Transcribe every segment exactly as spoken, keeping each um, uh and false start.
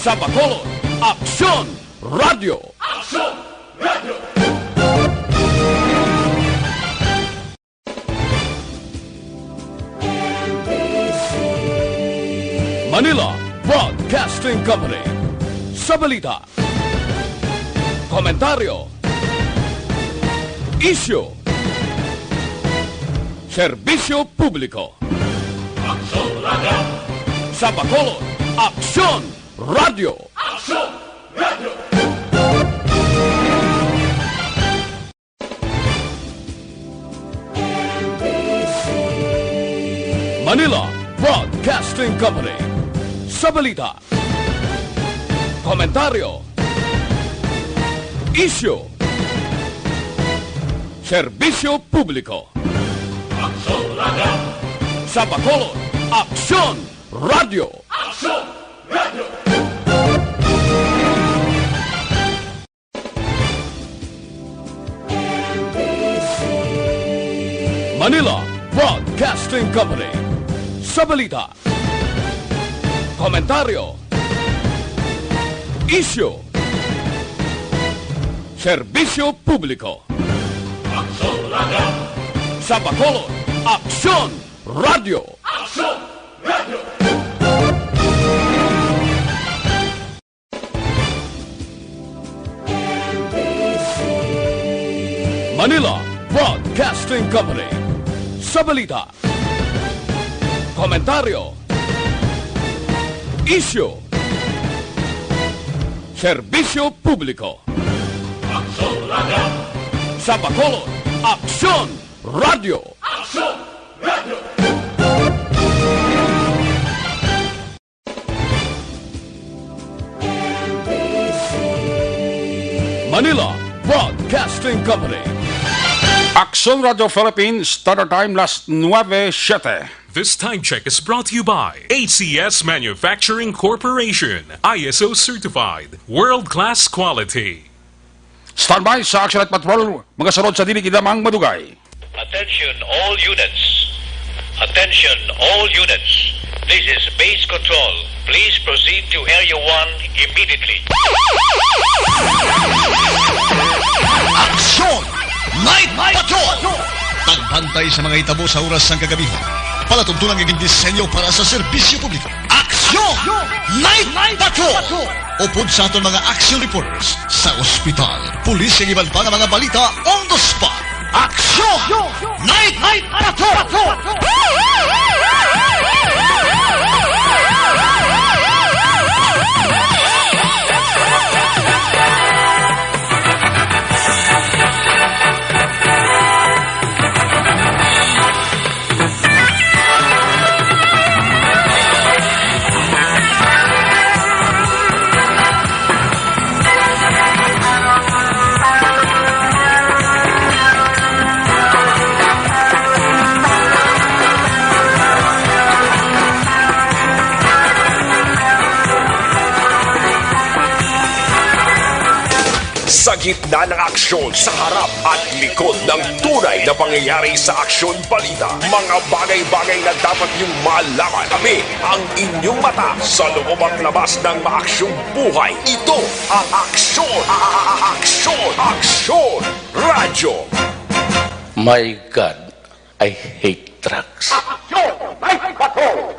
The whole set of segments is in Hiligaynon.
Sa Bacolod, Aksyon Radio. Manila Broadcasting Company. Sa balita, komentaryo, isyu, serbisyo publiko. Aksyon Radio. Sa Bacolod, Aksyon Radio. Aksyon Radio. Manila Broadcasting Company. Sa balita, komentaryo, isyu, serbisyo publiko. Aksyon Radio. Sa Bacolod, Aksyon Radio. Aksyon Radio. Manila Broadcasting Company. Sa balita, komentaryo, isyu, serbisyo publiko. Aksyon Radio. Sa Bacolod, Aksyon Radio. Aksyon Radio. Manila Broadcasting Company. Sa balita, komentaryo, isyu, serbisyo publiko. Aksyon Radio. Sa Bacolod, Aksyon Radio. Aksyon Radio. Manila Broadcasting Company. Aksyon Radio Philippines, Standard Time, las nuebe siete. This time check is brought to you by A C S Manufacturing Corporation, I S O certified, world-class quality. Standby sa Action Night Patrol, mga sunod sa dili gidamang madugay. Attention all units. Attention all units. This is Base Control. Please proceed to Area one immediately. Aksyon! Night Patrol! Pagbantay sa mga hitabo sa oras sang kagabihan. Palatuntunan nga gindisenyo para sa serbisyo publiko. Aksyon! Night Patrol! Upod sa aton mga action reporters sa ospital, pulis, kag iban pa nga mga balita on the spot. Aksyon! Night Patrol! Sa gitna ng aksyon, sa harap at likod ng tunay na pangyayari sa Aksyon Balita, mga bagay-bagay na dapat niyong malaman. Kami ang inyong mata sa loob at labas ng maaksyong buhay. Ito ang Aksyon, Aksyon, Aksyon Radyo. My God, I hate drugs. Aksyon! Night Patrol!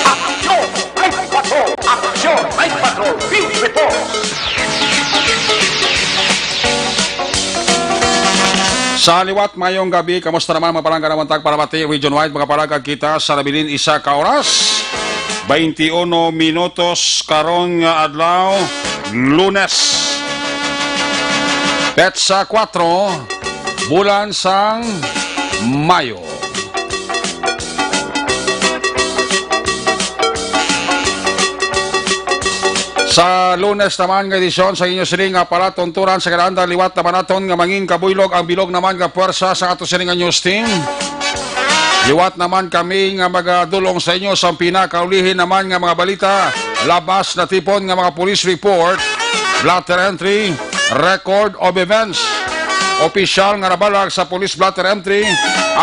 Aksyon! Night Patrol! Aksyon! Night Patrol! Field Report! Sa liwat, mayong gabi. Kamusta naman, mga palangga, naman tag palamati region-wide, mga palangga, kita sa nabilin isa ka oras, twenty-one minutos karon nga adlaw, Lunes. Petsa kuwatro, bulan sang Mayo. Sa Lunes naman nga edisyon sa inyo sining nga palatuntunan sa kinaandan, liwat naman naton nga mangin kabuylog ang bilog naman nga puwersa sa ato sining nga news team. Liwat naman kami nga magadulong sa inyo sa pinakaulihi naman nga mga balita, labas na tipon nga mga police report, blotter entry, record of events, opisyal nga nabalag sa police blotter entry,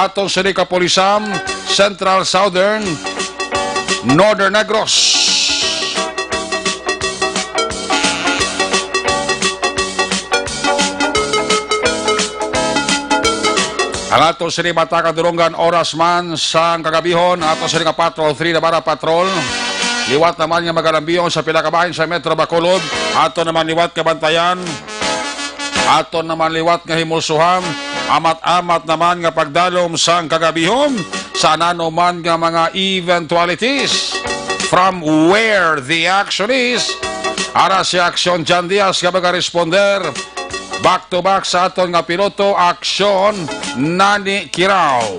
aton sini kapulisan, Central, Southern, Northern Negros. Ang ato sini mata kadulungan oras man sang kagabihon, ato sini nga Patrol three na para patrol. Liwat naman nga magalambihon sa pila ka bahin sa Metro Bacolod, ato naman liwat kabantayan. Aton naman liwat nga himulsuhan, amat-amat naman nga pagdalom sang kagabihon sa nanuman nga mga eventualities. From where the action is, ara si Aksyon Jan Diaz nga magaresponder. Back to back sa aton nga piloto, Aksyon Nani Kirao.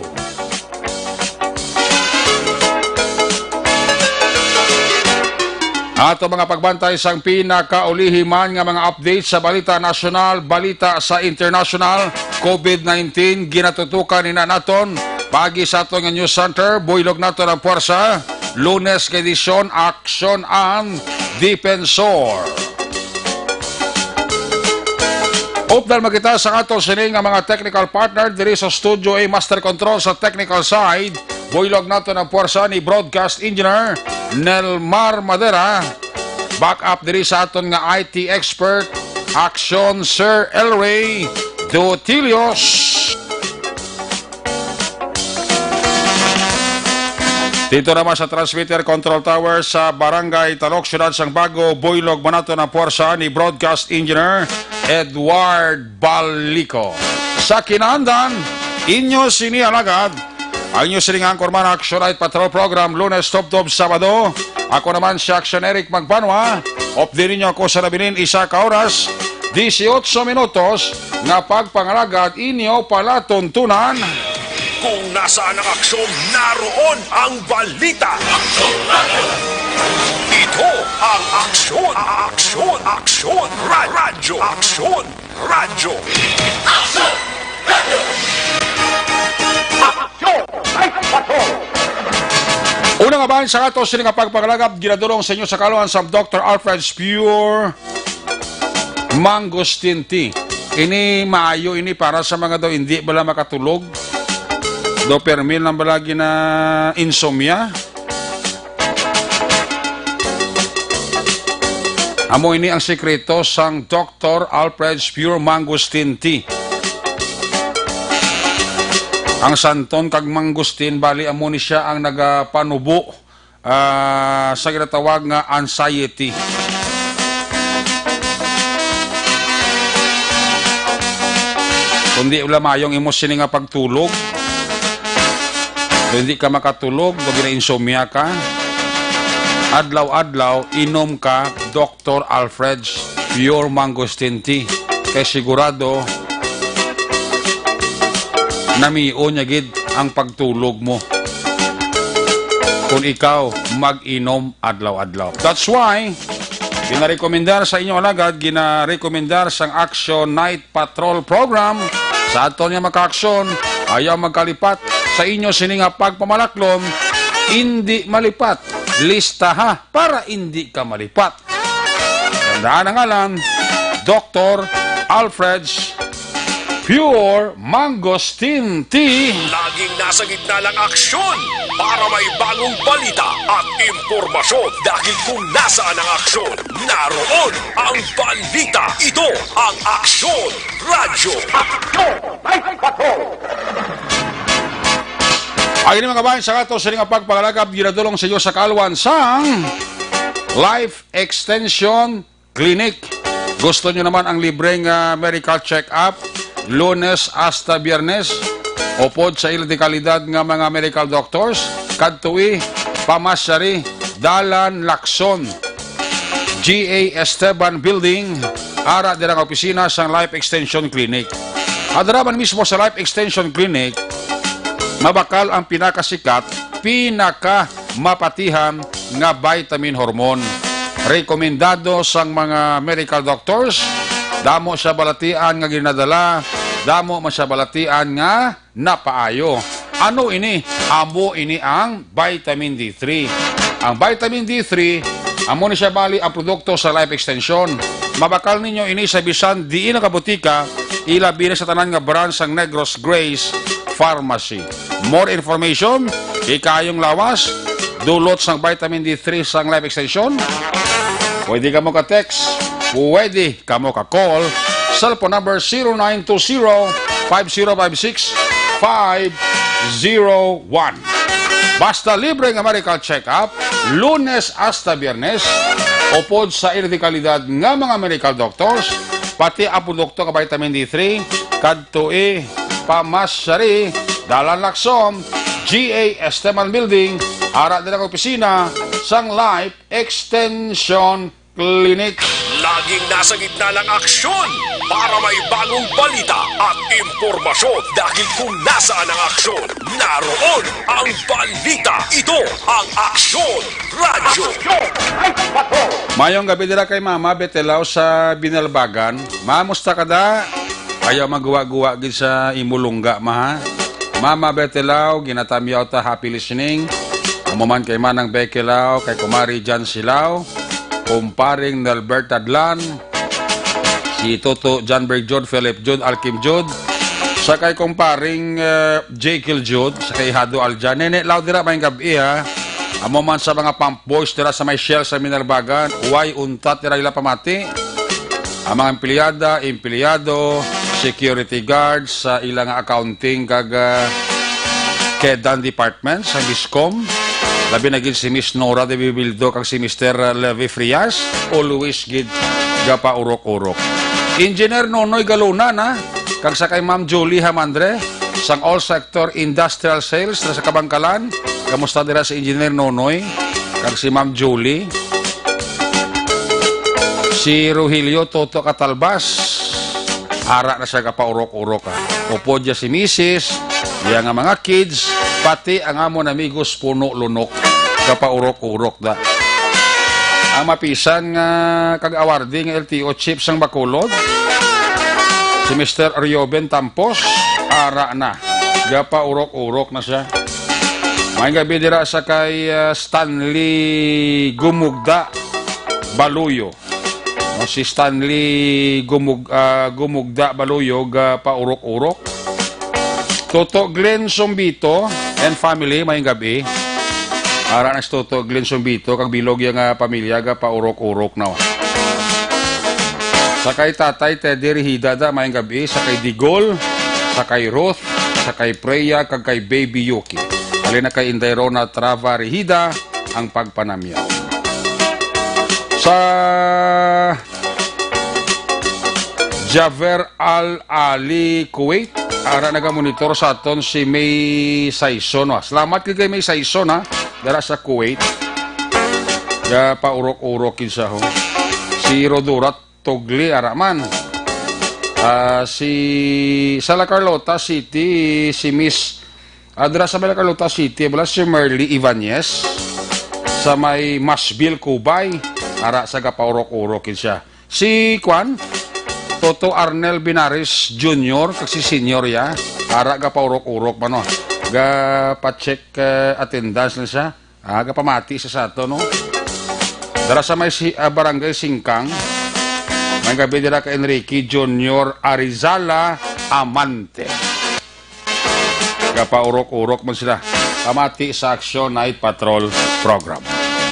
Ato mga pagbantay sang pinakaulihi man nga mga update sa balita nasyonal, balita sa international, covid nineteen, ginatutukan ni naton pagi sa aton nga news center, buylog naton ang puwersa, Lunes nga edisyon, Aksyon ang Depensor. Updan man kita sa ato sini nga mga technical partner diri sa studio, A, master control sa technical side. Buylog naton ang puwersa ni broadcast engineer Nelmar Madera. Back up diri sa aton nga I T expert, Aksyon, Sir Elway Dutilios. Dito naman sa transmitter control tower sa Barangay Talok, Siyudad sang Bago, buylog man naton ang puwersa ni broadcast engineer Edward Balico. Sa kinaandan, inyo sini alagad, ang inyo sining anchorman, Action Night Patrol Program, Lunes tubtob Sabado. Ako naman si Action Eric Magbanwa. Updi ninyo ako sa nabilin isa ka oras, dieciocho minutos nga pagpangalagad inyo palatuntunan. Kung nasaan ang aksyon, naroon ang balita. Ito ang Aksyon, Aksyon, Aksyon, Ra-, Radyo, Aksyon, Radyo. Aksyon! Ay, Patrol! Una nga bahin sa ato sini nga pagpangalagad, ginadulong sa inyo sa kaluhan sa Doctor Alfred's Pure Mangosteen Tea. Ini maayo ini para sa mga daw hindi bala makatulog. Daw permi lang bala gina insomnia. Amo ini ang sikreto sang Doctor Alfred's Pure Mangosteen Tea. Ang santon kag mangosteen, bali, amo ni siya ang nagapanubo, ah, sa ginatawag nga anxiety. Kundi wala mayong imo sini nga pagtulog. Kung hindi ka makatulog, daw gina-insomnia ka, adlaw-adlaw, inom ka Doctor Alfred's Pure Mangosteen Tea. Kay sigurado, namion niya gid ang pagtulog mo kung ikaw mag-inom adlaw-adlaw. That's why, ginarekomendar sa inyo alagad, ginarekomendar sang Action Night Patrol Program. Sa aton nga makaaksyon, ayaw magkalipat sa inyo sini nga pagpamalaklon, indi malipat. Listaha para indi ka malipat. Tandaan ang ngalan, Doctor Alfred's Pure Mangosteen Tea. Laging nasa gitna ng aksyon para may bagong balita at impormasyon. Dahil kung nasaan ang aksyon, naroon ang balita. Ito ang Aksyon Radyo. Aksyon! Ay, Patrol! Ang ini mga bayan sa ato sini nga pagpangalagad, ginadulong sa inyo sa kaluhan sang Life Extension Clinic. Gusto nyo naman ang libre nga medical check-up, Lunes hasta Biyernes, upod sa ila dekalidad nga mga medical doctors, kadtoi, pamasyari, Dalan Lacson, G A Esteban Building, ara dira nga opisina sang Life Extension Clinic. Adra man mismo sa Life Extension Clinic, mabakal ang pinakasikat, pinakamapatihan nga vitamin hormone. rekomendado sang mga medical doctors, damo siya balatian nga ginadala, damo man siya balatian nga napaayo. Ano ini? Amo ini ang vitamin D three. Ang vitamin D three, amo ni siya bali ang produkto sa Life Extension. Mabakal ninyo ini sa bisan diin nga butika, ilabi na sa tanan nga branch sang Negros Grace Pharmacy. More information, ikayong lawas, dulot sang vitamin D three sang Life Extension. Pwede kamo ka-text, pwede kamo ka-call. Cellphone number zero nine two zero, five zero five six, five zero one. Basta libre nga medical check-up, Lunes hasta Biyernes, upod sa ila dekalidad nga mga medical doctors, pati ang produkto nga vitamin D three, kadtoi, Pamasari, Dalan Laksom, G A Esteban Building, ara dira ang opisina sang Life Extension Clinic. Laging nasa gitna ng aksyon para may bagong balita at impormasyon, dahil kung nasaan ang aksyon, naroon ang balita. Ito ang Aksyon Radyo. Mayong gabi dira kay Mama Betelaw sa Binalbagan. Ma, musta ka da? Ayaw magguwa-guwa gid sa imo lungga, ma, ha? Mama Betelaw, ginatamyaw ta, happy listening. Amo man kay Manang Becky Lao, kay Kumari Jan Silao, Kumparing Nelbert Tadlan, si Toto John Berg Jud, Philip Jud, Alkim Jud, sa kay Kumparing, eh, Jekyll Jud, sa kay Hado Aljan. Nene Lao dira, mayong gab-i, ha. Amo man sa mga pump boys dira sa may Shell sa Minalbagan, way untat dira ila pamati. Ang mga empleyada, empleyado, security guards sa ila nga accounting kag, ah, kedan department sa Biscom. Labi na gid si Miss Nora de Bibildo kag si Mister Levi Frias, always gid gapaurok-urok. Engineer Nonoy Galuna na, kag sa kay Ma'am Julie Hamandre, sang All Sector Industrial Sales na sa Kabangkalan. Kamusta dira si Engineer Nonoy kag si Ma'am Julie? Si Rogelio Toto Catalbas, ara na siya gapaurok-urok, ha. Upod niya si misis, iya nga mga kids, pati ang amon amigos puno lunok, gapaurok-urok da. Ang mapisan nga kag-awarding L T O chief sang Bacolod, si Mister Rioben Tampos, ara na. Gapaurok-urok na siya. Mayong gabi dira sa kay, ah, Stanley Gumugda Baluyo. No, si Stanley Gumug-, ah, Gumugda Baluyo, gapaurok-urok. Toto Glenn Sumbito and family, mayong gabi. Ara na si Toto Glenn Sumbito kag bilog iya nga pamilya, gapaurok-urok na. Sa kay Tatay Teddy Rihida da, mayong gabi. Sa kay Digol, sa kay Ruth, sa kay Freya, kag kay Baby Yuki. Halin na kay Inday Rona Trava Rihida ang pagpanamyaw. Sa Javer Al Ali, Kuwait, ara nagamonitor sa aton si May Saison, ha. Salamat kay, kay May Saison, ha, dara sa Kuwait. Gapaurok-urok gid sa, ho. Si Rodora Tugli, ara man. Ah, si, sa La Carlota City, si Miss, ah, dira sa La Carlota City, bala si Merly Ibanez, sa may Masbil, Cubay, ara sa gapaurok-urok gid siya. Si, kwan, Toto Arnel Binaris Junior, kag si Senior ya, ara gapaurok-urok man, no? Gapacheck, eh, attendance na siya. Ah, gapamati sa sato, no? Dara sa may si, ah, Barangay Singkang, may gabi dira ka Enrique Junior Arizala Amante. Gapaurok-urok man sila. Pamati sa Aksyon Night Patrol Program.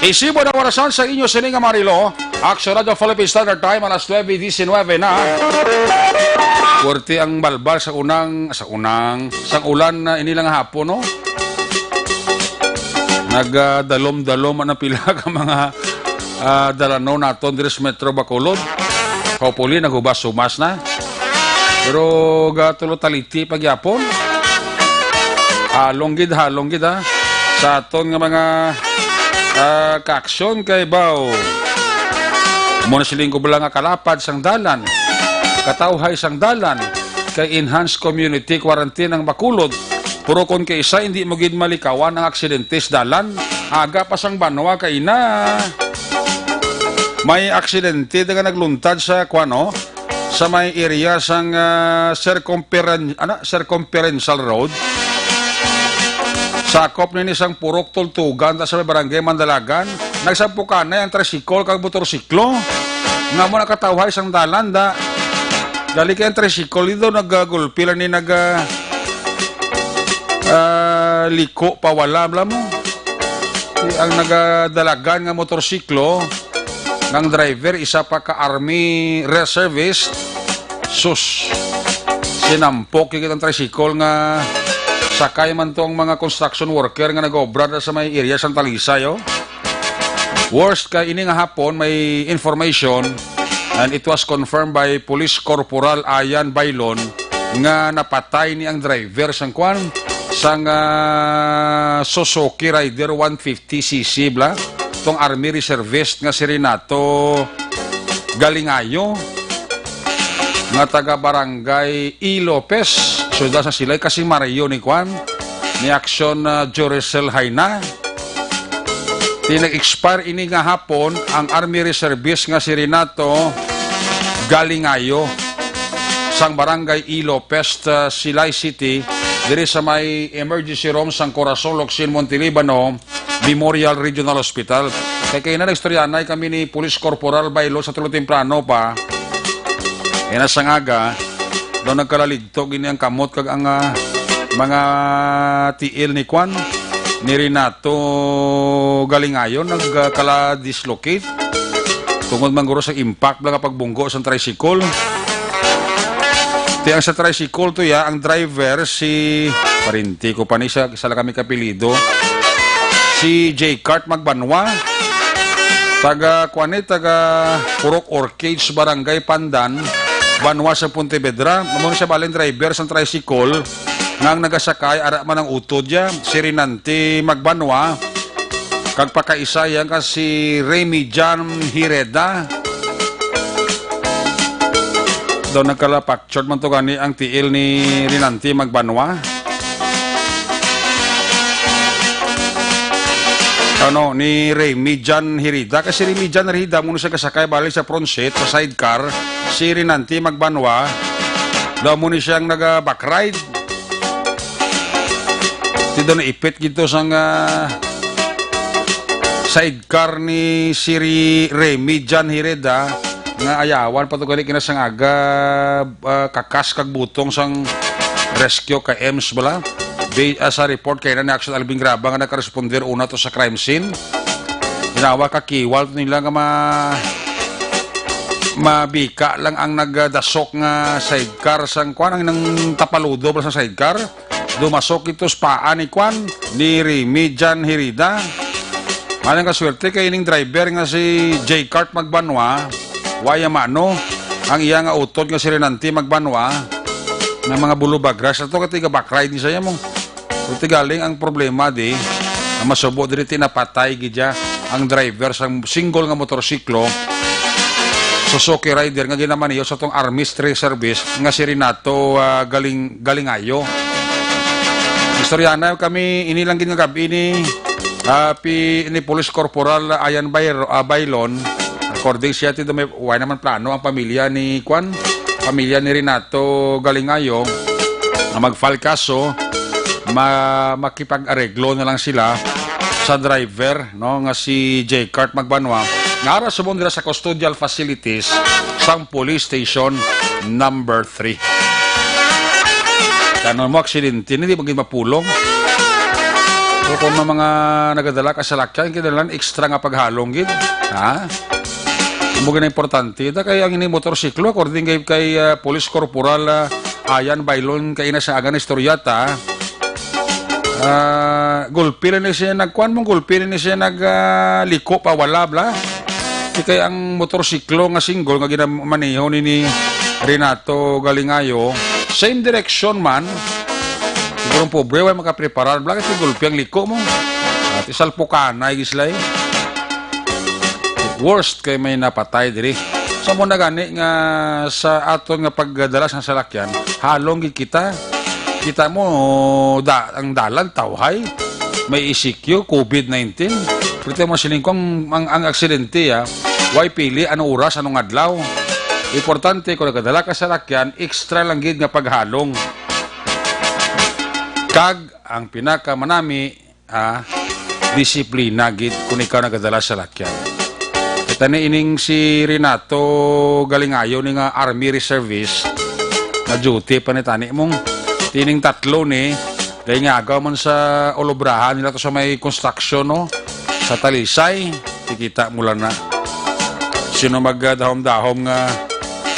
Isibo na warasan sa inyo sini nga Marilo. Aksyon Radyo Philippine Standard Time, alas nuebe diecinuebe na. Puwerte ang balbal sa unang, sa unang, sang ulan na ini lang hapon, no? Nagdalom-dalom ang pila ka mga, ah, dalano naton diri sa Metro Bacolod. Hopefully, naghumas-humas na. Pero gatulo taliti pa gyapon. Halong gid, halong gid, ha. Sa aton nga mga, ah, kaaksyon kay baw. Mo na siling ko bala nga kalapad sang dalan, katawhay sang dalan, kay enhanced community quarantine ang Bacolod. Pero kon kay isa, hindi mo gid malikawan ang aksidente sa dalan. Aga pa sang banwa kay ina. May aksidente nga nagluntad sa, kuwan, no? Sa may area sang, ah, circumferen-, ano? Circumferential Road. Sakop nini sang Purok Tultugan, ta sa may barangay Mandalagan. Nagsampukanay ang tricycle kag motorsiklo. Nga mo nakatawhay sang dalan, da. Gali kay ang tricycle dito, nagagulpi lang ni nag, ah, ah, liko pa wala, bala mo. Ang nagadalagan nga motorsiklo, nga ang driver, isa pa ka army reservist, sus, sinampok yung itang tricycle nga sakay man tong mga construction worker nga nag-obra na sa may area sang Talisay, oh. Worst kay ini nga hapon, may information, and it was confirmed by Police Corporal Ayan Bailon, nga napatay ni ang driver sang kwan, sang, ah, Suzuki Rider one fifty C C, bla, tong army reservist nga si Renato Galingayo, nga taga Barangay E. Lopez, siyudad sa Silay, kasi Mario ni kwan, ni Action, ah, Jorisel Hayna. Ti nag-expire ini nga hapon ang army reservist nga si Renato Galingayo sang Barangay E. Lopez, ah, Silay City, diri sa may emergency room sang Corazon Locsin Montelibano Memorial Regional Hospital. Kay kay na nagstoryanay kami ni Police Corporal Bailo sa tulo temprano pa. Kay na sang aga, daw nagkalaligto gini ang kamot kag ang, ah, mga tiil ni kwan, ni Renato Galingayon, nagkala-dislocate. Tungod man guro sa impact lang nga pagbunggo sang tricycle. Ti ang sa tricycle to ya, ang driver si, parinti ko pa ni siya, isa lang kami kapilido. Si J Cart Magbanwa. Taga, kuan ni, taga Purok Orchids, Barangay Pandan, Banwa sa Pontevedra. Amo na siya balin driver sang tricycle nga ang nagasakay, ara man ang utod ya, si Rinante Magbanwa, kag pakaisa ya nga si Remy Jan Hireda. Daw nagkalapak Short man to gani ang tiil ni Rinanti Magbanwa. Ano, ni Remy Jan Hirida. Kasi Remy Jan Hirida, muna siya kasakay balik sa front seat, sa sidecar. Si Rinanti Magbanwa, daw muna siyang naga-backride. Ti daw naipit gito sang, ah, sidecar ni Siri Remy Jan Hireda, nga ayawan pa to gani kina sang aga, ah, kakas kag butong sang rescue ka E M S bala. Ba-, ah, sa report kay na ni Action Alvin Graba nga nagkaresponder una to sa crime scene. Ginawa ka kiwal to nila nga ma-, mabika lang ang nagdasok nga sidecar sang kwan, ang nang tapaludo ba sa sidecar? Dumasok ito sa paa ni kwan, ni Remy Jan Hirida. Malang kaswerte kay ining driver nga si J Cart Magbanwa, waya mano ang iya nga utod nga si Renante Magbanwa, nga mga bulubagras na to, katiga backride ni saya mo. Kung tigaling ang problema di, ang masubo diri ti napatay gid siya ang driver sang single nga motorsiklo, Suzuki Rider nga ginamaniho sa tong Army Reservist nga si Renato, ah, Galing-, Galingayo. Istorya na kami, ini lang gid nga gabi ni, ah, pi-, ni Police Corporal Ayan Bayro-, ah, Baylon. According siya, ti may, wala naman plano ang pamilya ni Kwan, pamilya ni Renato Galingayo, nga mag-file kaso, ma-, makipag-areglo na lang sila sa driver, no, nga si J Cart Magbanwa, nga ara subong dira sa custodial facilities sang Police Station Number Three. Kanon mo, aksidente ni, di ba gid mapulong? So, kung may mga nagadala ka sa lakyan, kinahanglan extra nga paghalong gid, ha? Amo gid ang importante. Da kay ang ini motorsiklo, according kay, kay, ah, Police Corporal, ah, Ayan Baylon, kay ina sa aga na istorya ta, ah, gulpi lang ni siya nagkuan mo, gulpi lang ni siya nag, ah, liko pa, wala, bla. Di kay ang motorsiklo nga single nga ginamaneho ni, ni Renato Galingayo, same direction man. Siguro ang pobre, way makapreparar, bla, kasi gulpi ang liko mo. At isalpukanay, gislay. Worst kay may napatay diri. Sa mo na gani nga sa aton nga pagdala sa salakyan, halong gid kita. Kita mo, da-, ang dalan, tawhay. May E C Q, covid nineteen. Pero mo siling ko, ang, ang, ang aksidente, ah, Way pili anong oras, anong adlaw. Importante, kung nagadala ka sa salakyan, extra lang gid nga paghalong. Kag ang pinakamanami, ah, disiplina gid kung ikaw nagadala sa salakyan. Kita ni ining si Renato Galingayo ni nga army reservist, na duty pa ni tani mong tining tatlo ni, kay nga agaw man sa olobrahan nila to sa may construction, no? Sa Talisay, kikita mo lang na. Sino magdahom-dahom nga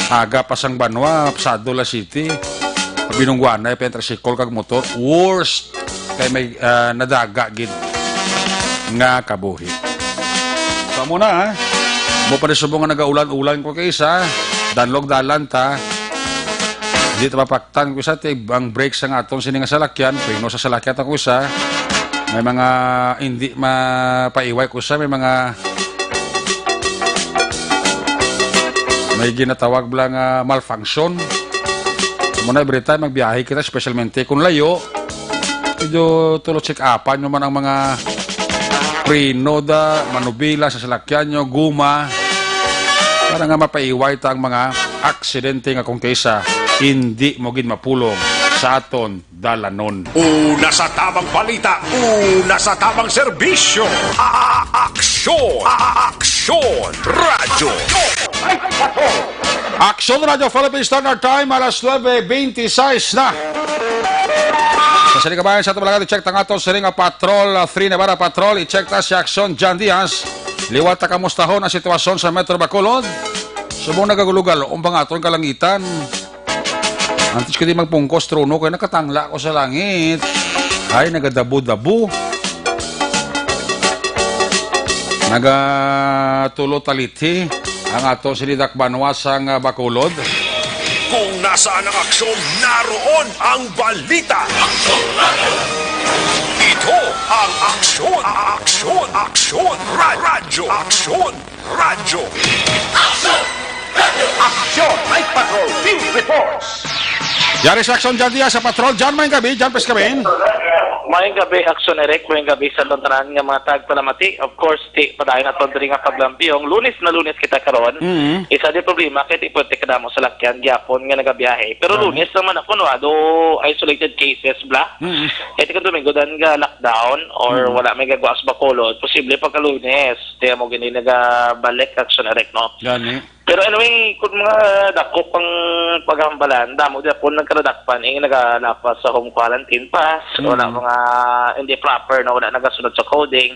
aga pa sang banwa, pasado la city, binungguanay pa yung tricycle kag motor? Worst! Kay may, ah, nadaga gid nga kabuhi. So, amo na, ha? Mo pa rin subong nga nagaulan-ulan ko kay isa, danlog dalan ta. Di ta mapaktan ko isa, ti ang brake sa nga aton sini nga salakyan, preno sa salakyan ta ko isa. May mga hindi mapaiway ko isa, may mga may ginatawag bala nga malfunction. Muna, every time magbiyahe kita, specialmente kung layo, medyo tulo check-upan nyo man ang mga preno da, manubila sa salakyan nyo, guma, para nga mapaiway ta ang mga aksidente nga kung kaysa hindi mo gid mapulong sa aton dalanon. Una sa tamang balita, una sa tamang serbisyo. A-, aksyon, a-, aksyon, radyo. Aksyon Radyo Philippine Standard Time, alas nuebe beintiseis na. Sa sini kabayan sa ato mga i-check ta nga ato sini nga Patrol, ah, three Navarra Patrol, i-check ta si Aksyon John Diaz. Liwat ta kamustahon ang sitwasyon sa Metro Bacolod. Subong nagagulugal ang pangaton kalangitan. Antes ko di magpungkos trono, kay nakatangla ko sa langit. Ay, nagadabo-dabo. Nagatulo talithi ang ato sini dakbanwa sang, ah, Bacolod. Kung nasaan ang aksyon, naroon ang balita. Ito ang aksyon, aksyon, aksyon, ra-, radyo, aksyon, radyo. Aksyon! Night Patrol Field Reports! Yari sa aksyon dyan diya sa patrol. John, maayong gabi. John, please kami. Maayong gabi, Aksyon Eric. Maayong gabi sa aton tanan nga mga tagpalamati. Of course, ti padayon aton diri nga paglampiong. Lunes na Lunes kita karon. Mm. Isa di problema kay ti pwerte kadamo sa lakyan gyapon nga nagabiyahe. Pero Tama. Lunes naman ako, no, ado isolated cases bla. Mm. Kay ti kang Domingo dan nga lockdown or Mm. wala may gagawa sa Bacolod, posible pagka Lunes. Kaya mo gini nagabalik, Aksyon Eric, no? Gani. Pero anyway, kung mga dakop ang paghambalan, damo di ako nagkaradakpan, eh, nagalapas sa home quarantine pass, Mm. wala mga hindi proper, no, wala nagasunod sa coding.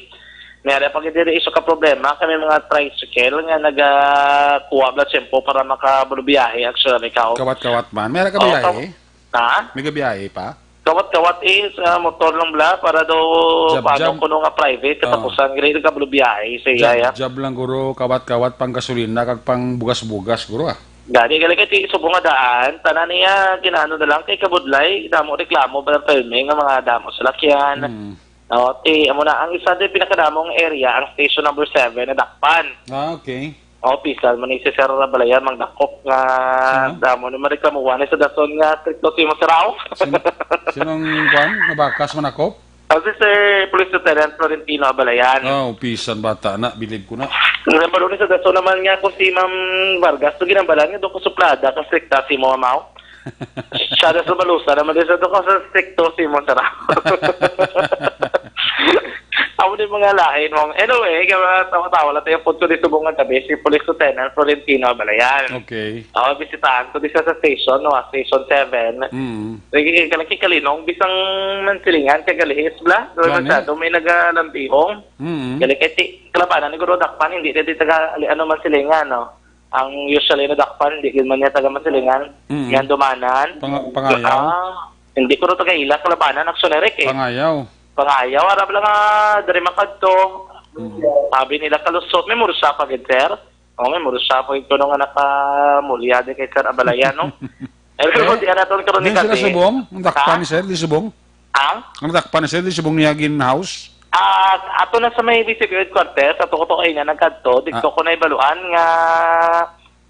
May ara pa gid diri iso ka problema, kami mga tricycle nga nagakuha bla tiyempo para makabulubiyahe, actually, ikaw. Kawat-kawat man. May ara ka Oo, biyahe? kaw-, ha? May gabiyahe pa? Kawat-kawat, eh, sa motor lang bla, para daw Jab-, paano jab. kuno nga private, Oo. katapusan, gali ka bulubiyahe sa Jab-, iya, ya. jab lang, guro, kawat-kawat, pang gasolina, kag pang bugas-bugas, guro, ah. Gani, gali kay ti subong nga daan, tanan niya, ginano na lang, kay kabudlay, damo reklamo, bla, filming, nga mga damo salakyan. Mm. O, ti, amo na, ang isa din pinakadamong area, ang station number seven, nadakpan. Ah, okay. O, pisan man ni si Sir Abalayan, mangdakop nga Ah. damo ni mareklamuhan ni sa dason nga strikto si Masaraw. Sin-, sinong kwan? Nabakas manakop? Ah, si Sir Police Lieutenant Florentino Abalayan. Ah, upisan bata na, bilib ko na. Nambalo ni sa dason naman nga kung si Ma'am Vargas, to ginambalan nga doon ko suplada, ka strikta si mo, amaw. Siya na sa balusa naman din sa to, kasi strikto si Monserrat. Amo din mga lain, mong. Anyway, kaya tawa-tawa lang tayo, punto di subong nga gabi, si Police Lieutenant Florentino Abalayan. Okay. Oh, bisitahan ko di siya sa station, no, station seven. Mm. Lagi kay kalaki kalinong, bisang mansilingan, kay galihis, bla. Gani? Doon masyado may nagalambihong. Mm. Gali kay ti-, kalabanan ni Guro Dakpan, hindi na di taga, ano, mansilingan, no? Ang usually nadakpan, di gid man niya taga Masilingan. Mm. Yan dumanan. Panga-, Pangayaw? Ah, hindi ko rin taga ila, kalabanan, Aksyon Eric, eh. Pangayaw. Pangayaw, harap lang nga, diri makadto. Mm. Sabi nila, kalusot, may mursa pa gid, sir. O, may mursa pa gid kuno nga nakamulya di kay Sir Abalayan, no? Eh, pero Eh, di na to karon ni din sila Kati. Subong? Ang dakpan Ha? ni sir, di subong? Ang? Ang dakpan ni sir, di subong niya gin-house? Ah, ato na sa may Basic Headquarters, ato ko to kaina nagkadto, dito Ah. ko na ibaluan nga,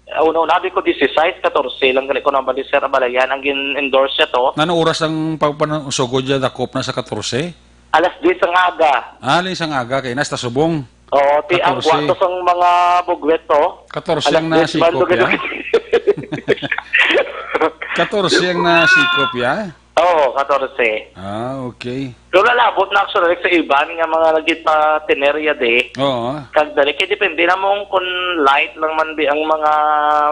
ah, una-una, di ko disisais, katorse lang gali ko nang bali, sir, Abalayan, ang gin-endorse siya to. Ngano oras ang pagpanusugod niya dakop na sa katorse? Alas diyes ang aga. Ah, alas diyes ang aga, kay nasta subong. Oo, ti ang Katorse. Kuwarto sang mga bugwet to. Katorse ang Alas diyes man nasikop, dugi-dugi. Ya? Katorse ang nasikop, ya? Oo, katorse. Ah, okay. Pero nalabot na actually sa iban nga mga nagipatinerya di. Oo. Kag dali, kay depende na mo kung light lang man di ang mga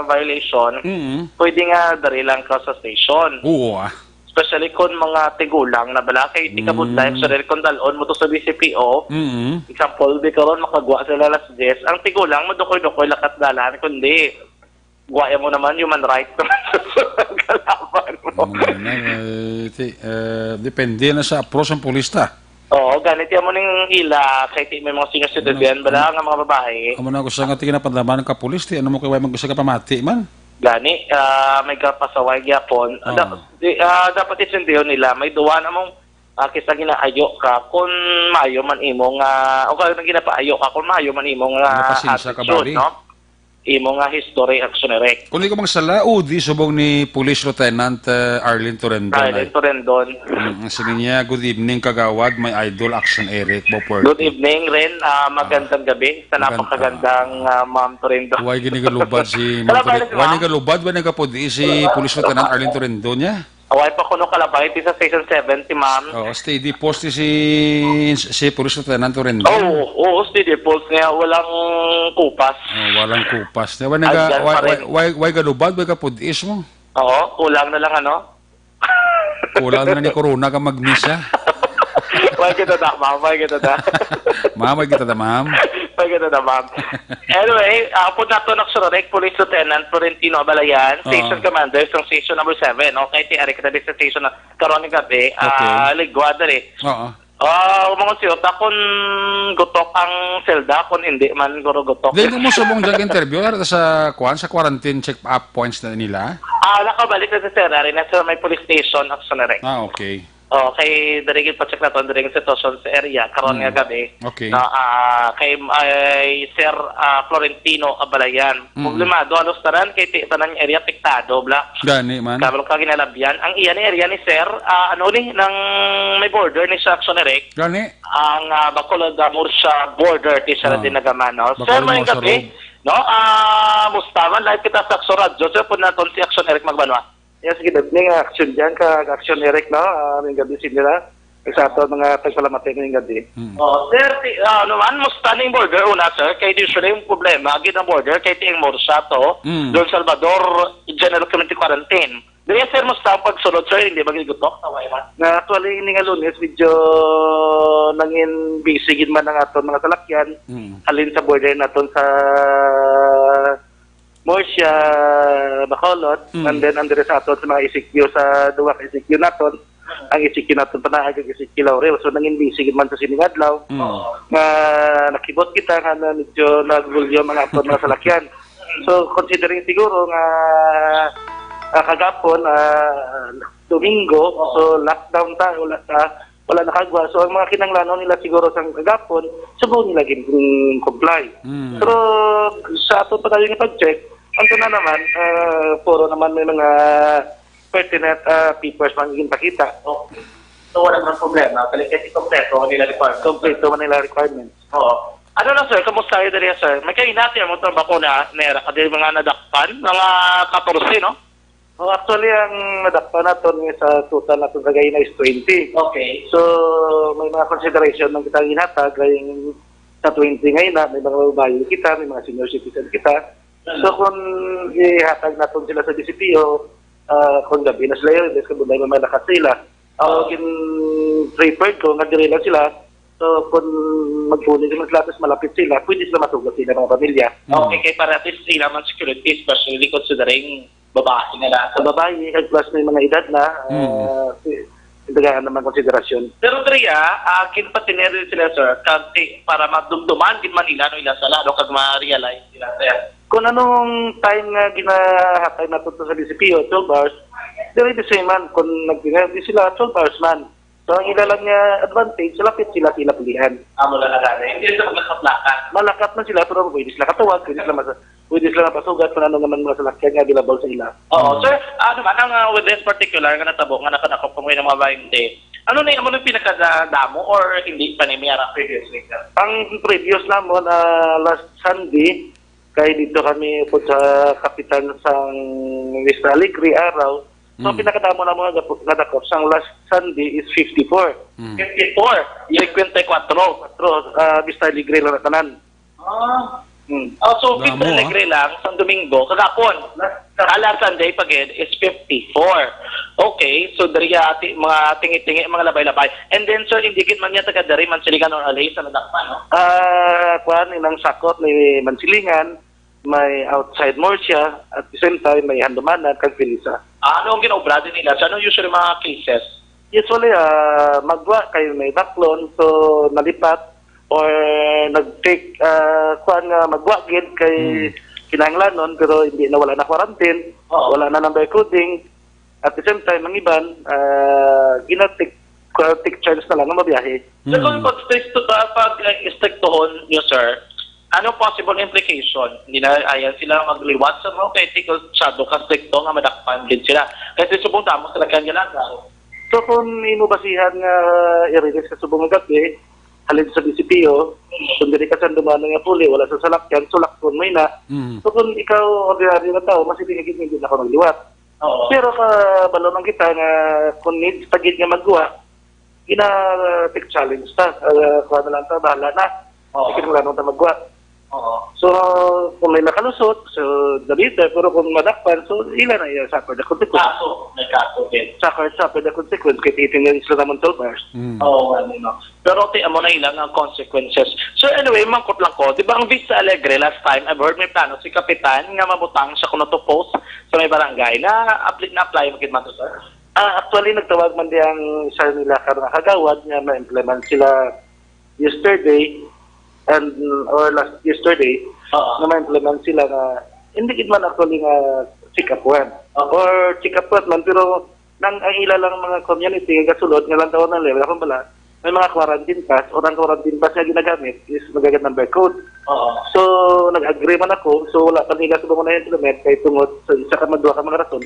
violation. Mm. Pwede nga dali lang ka sa station. Oo, ah. Especially kung mga tigulang na bala, kay di ka budlay, Mm. actually, kung dalon mo to sa D C P O, Mm. example, di karon makagwa sila alas diyes, ang tigulang mo dukoy-dukoy lakat dalan, kundi gwa mo naman, human right naman sa kalaban mo. Ano na, eh, ti-, eh, depende na sa approach ang pulis ta. Oo, ganit yan mo ning ila, kay ti may mga senior citizen, Ano, bala ano, nga mga babae. Amo na ko sa nga tingin na pandaman ka pulis, ti ano mo kay way mag-, usa ka pamati man? Gani, ah, may kapasaway gyapon. Ah. Da-, di, ah, dapat isindihan nila, may duwa na mong, ah, kisa ginaayo ka, kung maayo man imo nga, o kung ginapaayo ka, kung maayo man imo nga Napasensya ka, attitude, Bobby? No? Imo nga history, action direct. Kung di ko magsala, O D subong ni Police Lieutenant, eh, Arlene Torendon Arlene ay. Torendon. Mm, sige niya, "Good evening, Kagawad, my idol, Action Eric, Bopuerto." Good evening, Ren. Ah, magandang Ah, gabi sa maganda. Napakagandang, ah, Ma'am Torendon. Way gani galubad si Ma'am Wala ba Tori-, na si way ni Ma'am? Galubad, way nagapudi si Wala ba? Police Lieutenant Arlene Torendon niya? Away pa kuno kalabay ti sa Station seven si Ma'am. Oo, steady post ni si, si Police Lieutenant Torendon. Oo, oo, steady post niya, walang kupas. Oh, walang kupas. Di ba, naga-, Andyan pa why, why, rin. Why, why galubad, why kapudis mo? Oo, kulang na lang, ano? Kulang na lang ni Corona ka mag-miss, ah. Why kita na, ma'am? Why kita na? Ma'am, why kita na, ma'am? Why kita na, ma'am? Anyway, ah, po nato na si Police Lieutenant Florentino Abalayan, Oo. Station Commander sa Station Number seven. Okay, ti ari kita sa station na karon nga gabi, Okay. ah, ligwa dali. Oo. Ah, mga siyot, akon gutok ang selda, kung hindi man guro gutok. Then, kung mo subong dyan interview, ara sa, kuwan, sa quarantine check-up points na nila? Ah, nakabalik na sa Sir, ari na sa may police station, Action Direct. Ah, okay. Oh, kay diri gid pa-check naton diri ang sitwasyon sa area karon Mm. nga gabi. Okay. No, ah, kay, ay, Sir, ah, Florentino Abalayan. Mm. Problemado halos tanan kay ti-, tanan nga area apektado, bla. Gani man. Kabalo ka ginalabyan. Ang iya ni area ni Sir, ah, ano ni, nang may border ni sa Action Direct. Gani. Ang, ah, Bacolod, ah, Murcia border, ti siya Ah. din nagaman, no? Sir, Bacolod, may Murcia gabi, Road. No? Ah, musta man, live kita sa Action Radio. Sir, pud naton si Action Eric Magbanwa. Yes, good evening, Action Jan, kag Action Eric, no? Ah, may gabi sa inyo na. Sa ato, mga tagpalamati ngayong gabi. Mm. Oh, sir, ti-, ah, ano man, musta ning border una, sir? Kay usually yung problema, gid ang border, kay ti ang Murcia to, Mm. Don Salvador, General Community Quarantine. Dili, sir, musta ang pagsulod, sir? Hindi ba gid gutok? Away man. Na, actually, ini nga Lunes, medyo nangin busy gid man ang aton mga salakyan. Mm. Halin sa border naton sa Murcia, Bacolod, Mm. and then ang diri sa aton sa mga E C Q, sa duwa ka E C Q naton, ang E C Q naton Panaag, ang E C Q Laurel. So, nangin busy gid man sa sining adlaw. Mm. Nga nakibot kita nga na medyo nag-volume ang aton mga salakyan. So, considering siguro nga, ah, kagapon, ah, Domingo, Oo. so lockdown ta, wala ta, wala nakagwa. So, ang mga kinahanglanon nila siguro sa kagapon, subong nila gin-comply. Mm. Pero sa ato pa tayo nga pag-check, ang tanan naman, ah, puro naman may mga pertinent, ah, papers man ginpakita. Okay. So, wala naman problema. Balik kasi kompleto ang nila requirements. Kompleto man nila requirements. Oo. Ano lang, sir? Kamusta kayo dali, sir? May kainati ang mga bakuna, nera, ka dili mga nadakpan? Mga katorse, no? Oh, actually, ang nadakpan naton nga sa total naton sa gahina is twenty. Okay. So, may mga consideration man kita ginhatag, kay sa twenty nga ina, may mga babayi kita, may mga senior citizen kita. So, kung ihatag naton sila sa D C P O, ah, kung gabi na sila yun, bes kabunay mamalakat sila. So, Oo. gin-preferred ko nga diri lang sila. So, kung magpuli sila sa lapis, malapit sila, pwede sila masugat sila mga pamilya. Okay, kay para at least sila man security, especially considering babae nga na. Sa babae, kag plus may mga edad na, Mm. ah, si-, tagaan naman konsiderasyon. Pero diri, ah, ah, ginpatinir din sila, sir, kag ti-, para madumduman gid man nila, no, ila sala, no, kag ma-realize nila, sir. Kung anong time nga ginahatay nato to sa D C P O, twelve hours, diri the same man, kung nag-, di sila, twelve hours man. So, ang ila lang nga advantage, lapit sila sa ila pulihan. Amo lang na gani. Hindi sila maglakat-lakat. Malakat man sila, pero pwede sila katawag, pwede sila mas-, pwede sila mapasugat kung ano nga man mga salakyan nga available sa ila. Oo, Mm. sir, ano man ang, ah, with this particular nga natabo nga nakadakop kung may mga bainte, Ano na yung, ano yung pinakadamo or hindi pa ni may ara previously, sir? Ang previous namon, ah, last Sunday, kay dito kami po sa kapitan sang Vista Alegre, araw. So, ang Mm. pinakadamo na mga gap-, nadakop sang last Sunday is fifty-four. Mm. Fifty-four? Yes. Fifty-four. Pero, ah, Vista Alegre lang na tanan. Ah. Hmm. Oh, so, Damo, Vista ah. Alegre lang, sang Domingo, kagapon. Ala Sunday pa gid is fifty-four. Okay, so diri ati mga tingi-tingi, mga labay-labay. And then, sir, hindi gid man niya taga diri, Mansilingan or Alay sa nadakpan, no? Ah, kuan, inang sakop ni Mansilingan, may outside Murcia, at the same time, may Handumanan, kag Felisa. Ah, ano ang ginaobra din nila? So, ano usually mga cases? Usually, ah, magwa kay may baklon, so nalipat or nag-take, ah, kuan nga magwa gid kay Hmm. kinahanglanon, pero hindi na, wala na quarantine, Oo. wala na number coding. At the same time, ang iban, ah, gina-take, take chance na lang nga mabiyahe. So, kung Hmm. pag strict to, ah, pag, eh, istriktuhon niyo, sir, ano possible implication? Hindi na, ayan sila magliwat sa mga kay tigol masyado ka strikto nga madakpan gid sila. Kasi subong damo sila kang ginagawa. So, kung imo basihan nga i-release sa subong nga gabi, halin sa D C P O, kung diri ka sa dumano nga puli, wala sa salakyan, sulakton mo ina. Mm. So, kung ikaw, ordinaryo nga tao, mas hindi, hindi na ka magliwat. Oo. Pero kabalo man kita nga kung need pa gid nga magwa, gina-take challenge ta. Ah, kuha na lang ta, bahala na. Oo. Sige, wala naman ta magwa. Oo. So, kung may nakalusot, so, the better. Pero kung madakpan, so, ila na iya, suffer the consequence. Kaso, may kaso din. Suffer, suffer the consequence. Kaya titingnan sila naman twelve hours. Mm. Oo, ano, no. Pero ti, amo na ilang ang consequences. So, anyway, mangkot lang ko. Di ba ang Vista Alegre, last time, I've heard may plano si Kapitan nga mabutang siya kuno to post sa may barangay. Na-apply, na-apply mo gid man to, sir? Ah, actually, nagtawag man di ang isa nila ka mga kagawad nga ma-implement sila yesterday and, or last yesterday, Oo. nga ma-implement sila nga hindi gid man actually nga check up one. Oo. Or check up one man, pero nang ang ila lang mga community nga gasulod nga lang tawon nila, wala akong bala, may mga quarantine pass, or ang quarantine pass nga ginagamit is magagad number code. Oo. So, nag-agree man ako, so wala pa nila subong na implement kay tungod sa isa ka, madua ka mga rason,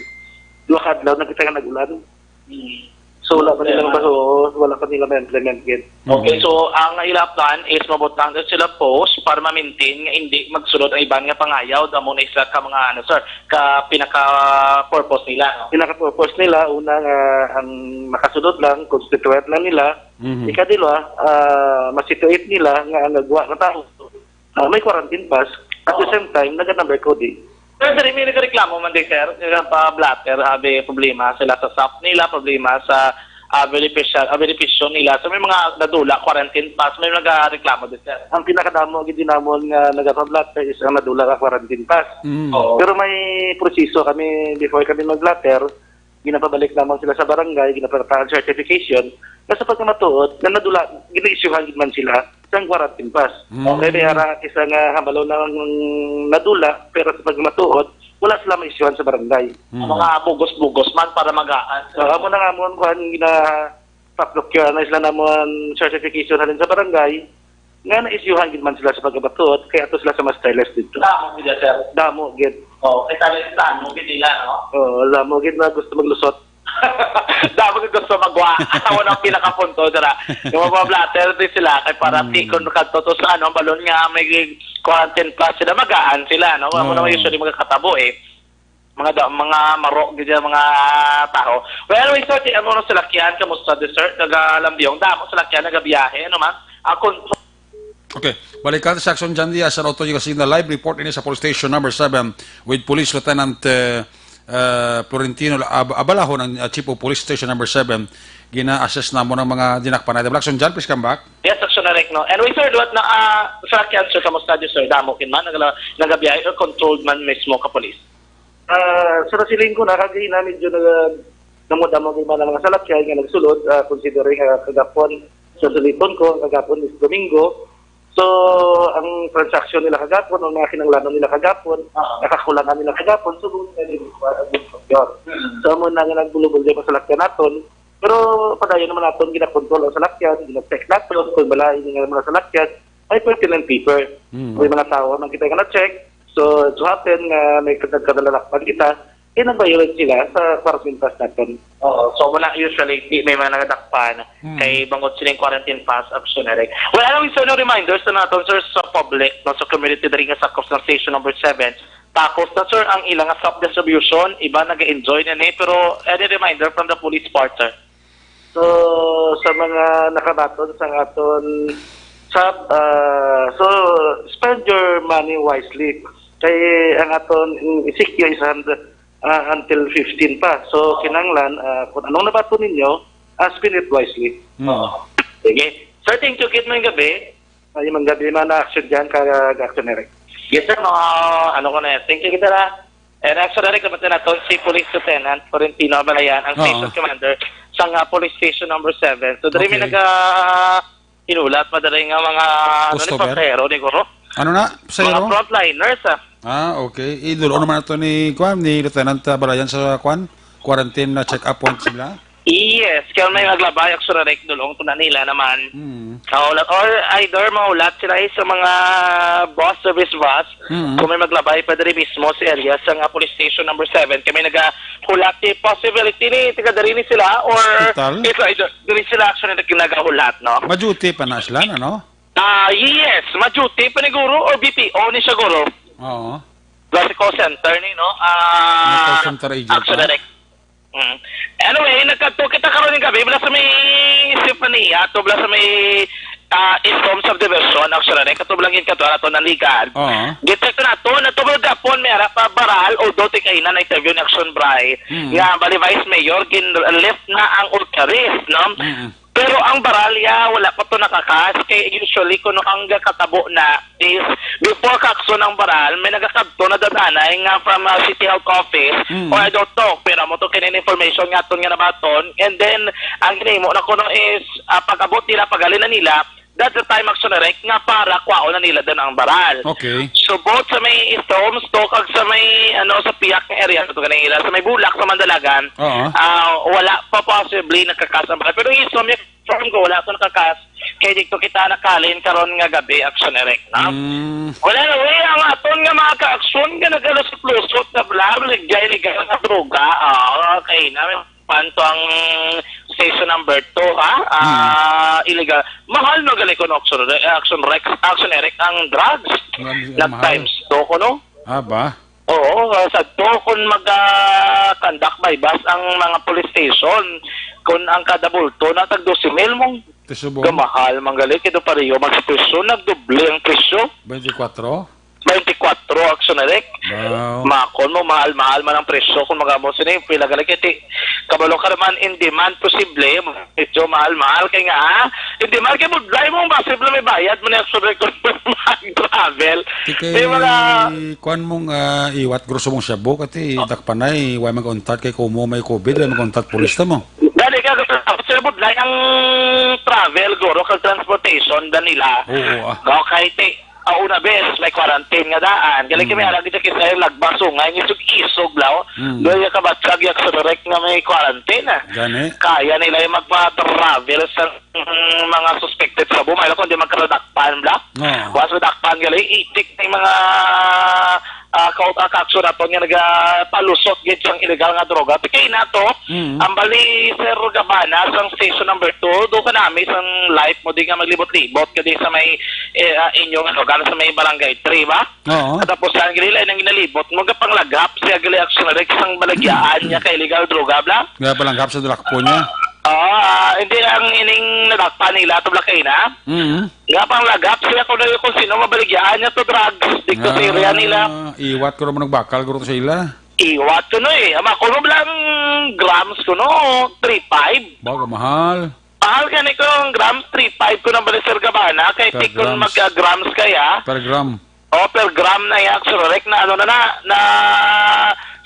dua ka adlaw na kita nga nag-ulan. Hmm. So, wala pa nila Problema. Mabaso, wala pa nila ma-implement gid. Okay, Mhm. so ang ila plan is mabutang din sila post para ma-maintain nga hindi magsulod ang iban nga pangayaw, damo na isa ka mga, ano, sir, ka pinaka-purpose nila, no? Pinaka-purpose nila, una nga ang makasulod lang, constituent lang nila. Mhm. Ikadilo, ah, ma-situate nila nga ang nagwa nga tao, ah, may quarantine pass. At the Oo. same time, naga-number code eh. Pero diri may nagareklamo man di, sir, nga pa-blotter, abi, problema sila sa sap nila, problema sa, ah, benepisya-, ah, benepisyo nila. So may mga nadula, quarantine pass, may nagareklamo di, sir. Ang pinakadamo gid namon nga nagapa-blotter is ang nadula ka quarantine pass. Mm. Oo. Pero may proseso kami before kami mag-blotter, ginapabalik lamang sila sa barangay, ginapatahan certification, na sa pagkamatuod, na nadula, gina-issuehan gid man sila sang quarantine pass. Mm. Okay, may ara isa nga hambalo na ang nadula, pero sa pagkamatuod, wala sila ma-issuehan sa barangay. Mm. Ang mga bugos-bugos man para magaan. So, amo na nga mo ang kuhan, gina-procure na sila namon certification halin sa barangay, nga na-issuehan gid man sila sa pagkamatuod, kay ato sila sa musterless dito. Damo gid, sir. Damo gid. Oh, kay tayo sa ano gid nila, no? Oo, damo gid na gusto maglusot. Damo gid gusto magwa. Atawa na ang pinakapunto, sir, ah. Yung mga blotter din sila, kay para Mm. tikon kadto to sa ano, balon nga may quarantine pass sila, magaan sila, no? Wala mo Oo. naman usually magkakatabo, eh. Mga da-, mga maro gid yung mga tao. Well, we start, ano, sa lakyan, kamusta, di, sir? Nagalambiong, damo sa lakyan, nagabiyahe, ano man? Ako, Okay. Balikan sa Action John Diaz, sa Auto Yucasina. Live report ini sa Police Station Number seven with Police Lieutenant, eh, eh, Florentino Ab-, Abalahon, ang, uh, Chief of Police Station Number seven. Gina-assess na mo ng mga dinakpan natin. Action John, please come back. Yes, Action Eric, no? Anyway, sir, luwat na, ah, sa lakyan, sir, kamusta, di, sir? Damo kin man, nagala-, nagabiyahe or controlled man mismo ka police? Ah, sa siling ko na, kagina medyo nag-, namudamo gid man ang mga salakyan nga nagsulod, ah, considering, ah, kagapon, sa suliton ko, ang kagapon is Domingo. So, ang transaksyon nila kagapon, ang mga kinanglanon nila kagapon, Ah. nakakulangan nila kagapon, so, kung pwede, ah, good for sure. Mm. So, amo na nga nagbulubol din ang salakyan naton. Pero padayon naman naton ginakontrol ang salakyan, gina-check naton kung bala ini nga mga salakyan ay pertinent paper. Mm. May mga tao man kita nga na-check. So, it so happen nga may nagkadalalakpan kita, Eh, nag-violate sila sa quarantine pass naton. Oo. So, wala usually, di may mga nagadakpan Hmm. kay bangod sining quarantine pass, Action Eric. Well, anong isa na reminder sa naton, sir, sa public, no, sa community diri nga sakop sa station number seven? Tapos na, sir, ang ilang nga soft distribution, iba nag-enjoy na ni, pero any reminder from the police part, sir? So, sa mga nakabaton sa aton sa, ah, so, spend your money wisely. Kay ang aton, mm, E C Q is hundred, ah, until fifteen pa. So, kinahanglan, ah, kung anong nabaton ninyo, ah, spend it wisely. Mm. Oo. Sige. Sir, thank you, kit, maayong gabi. Ay, maayong gabi, man, Action dyan, ka, Action Eric. Yes, sir. Mga, ano ko na yan. Thank you, kita na. And Action Eric, naman nato si Police Lieutenant Florentino Abalayan, ang Oo. station commander sa nga police station number seven. So, dali may Okay. naga hinulat, madali nga mga, ano ni, Customer? pasahero, ni Guro. Ano na? Mga Pasahero? frontliners, ah. Ah, okay. Idulon naman nato ni, kuwan, ni Lieutenant, ah, Abalayan sa, kuwan, quarantine na check-up point sila? Yes, kaya may maglabay, Action Eric, dulong to na nila naman. Hmm. Sa hulat, or either mahulat sila, eh, sa mga bus, service bus, Hmm. kung may maglabay pa diri mismo sa area sa nga police station number seven, kami nagahulat, eh, possibility ni taga diri ni sila, or Hospital? Ito, ito, diri sila, Action Eric, nagahulat, no? Ma-duty pa na sila, ano? Ah, yes, ma-duty pa ni Guro or B P O ni siya, Guro. Oo. Sa call center ni, no? May Ah, call center agent, Action ha? Direct. Mm. Anyway, nagkadto kita karon ning gabi, bala sa may Symphony, ato bala sa may, ah, East Home Subdivision, Action Direct, ato bala gid kadto nato naligan. Oo. Detect nato, nato bala gapon, may ara pa baral, although ti kaina na interview ni Action Bray, Mm. nga bali Vice Mayor, gin-lift na ang ultra risk, no? Mm. Pero ang baral, ya, wala pa to nakakas. Kay usually, kuno ang gakatabo na is before kakson ang baral, may nagakadto na dadanay nga from, ah, City Health Office, Mm. or I don't know, pero mo to kinin information nga aton nga nabaton. And then, ang ginahimo na kuno is, ah, pag-abot nila, pag-ali na nila, that's the time, Action Direct, nga para kwaon na nila din ang baral. Okay. So, both sa may East Homes, to, kag sa may, ano, sa piyak nga area, to, kanila, sa may Bulak, sa Mandalagan, Oo. ah, wala pa possibly nagkakas ang baral. Pero East Home, yung confirm ko, wala to nakakas. Kay dito kita nakalin karon nga gabi, Action Direct, no? Mm. Wala na, way, ang aton nga mga ka-aksyon nga nagalusot-lusot na bla, bla, illegal nga droga. Ah, okay na. Panto ang station number two, ha? Ah, Hmm. illegal. Mahal na gali kuno, Action, Action Rex, Action Eric, ang drugs. Ang, ang mahal. Nag-times two kuno. Ah, ba? Oo, ah, sa to, kung mag, ah, conduct by bus ang mga police station, kung ang kada bulto na tag dose mil mong Ti subong. Kamahal, man gali, kito pareho, mag presyo, nagdoble ang presyo. Twenty-four? Twenty-four, Action Eric. Wow. Makon mo, mahal-mahal man ang presyo kung magamo sini, pila ka lagi, ti, kabalo ka naman, in demand, posible, medyo mahal-mahal, kay nga, ah, in demand, kay budlay mo, ang posible may bayad mo na, Action Eric, kung mag-travel. Ti kay, Di ba nga kuan mong, ah, iwat, grosso mong shabu, kati, Oh. dakpanay, way mag-untat, kay kumo may covid, way mag-untat, pulis na mo. Dali ka, Sir Budlay, ang travel, guro, kag transportation, da nila. Oo, ah. Okay, ti, ah, una bes, may quarantine nga daan. Gali kami Mm. arang dito kita yung lagbas, sungay, isog-isog, lao. Mm. Doon yung kabatsag, yung sa direct nga may quarantine, ah. Gani. Kaya nila yung magpa-travel sa, mm, mga suspected sa bumay, kung di magkaradakpan, bla. Oo. Once madakpan, gali, itik na yung mga, ah, ka-, ah, ka-aksyon nato nga nagapalusot gid sang illegal nga droga. Ti kay nato, Mm. ang bali, Sir Gabana, sang station number two, do ka nami sang life mo, di nga maglibot-libot, kadi sa may, eh, ah, inyong, ano, gana sa may barangay three, ba? Oo. Katapusan, gali, lain ang ginalibot mo, gapanglagap, siya, gali, Action Rex, sang balagyaan niya kay illegal droga, bla? Gapanglagap sa dalakpo niya. Oo, ah, hindi ang ining nadakpan nila, to, bla, kay na? Mm. Nga pang lagap siya kung, kung sino mabaligyan niya to drugs. Dito sa area nila. Ah, iwat ko naman nagbakal ko sa ila. Iwat ko no eh. Ama ko no lang grams ko no, three five. Baga mahal. Mahal gani ko ang grams, three five ko nang bali, Sir Gabana. Kay Per tik kung grams. Mag-, ah, grams kaya. Per gram. O, per gram na yan. So, correct na ano na na, na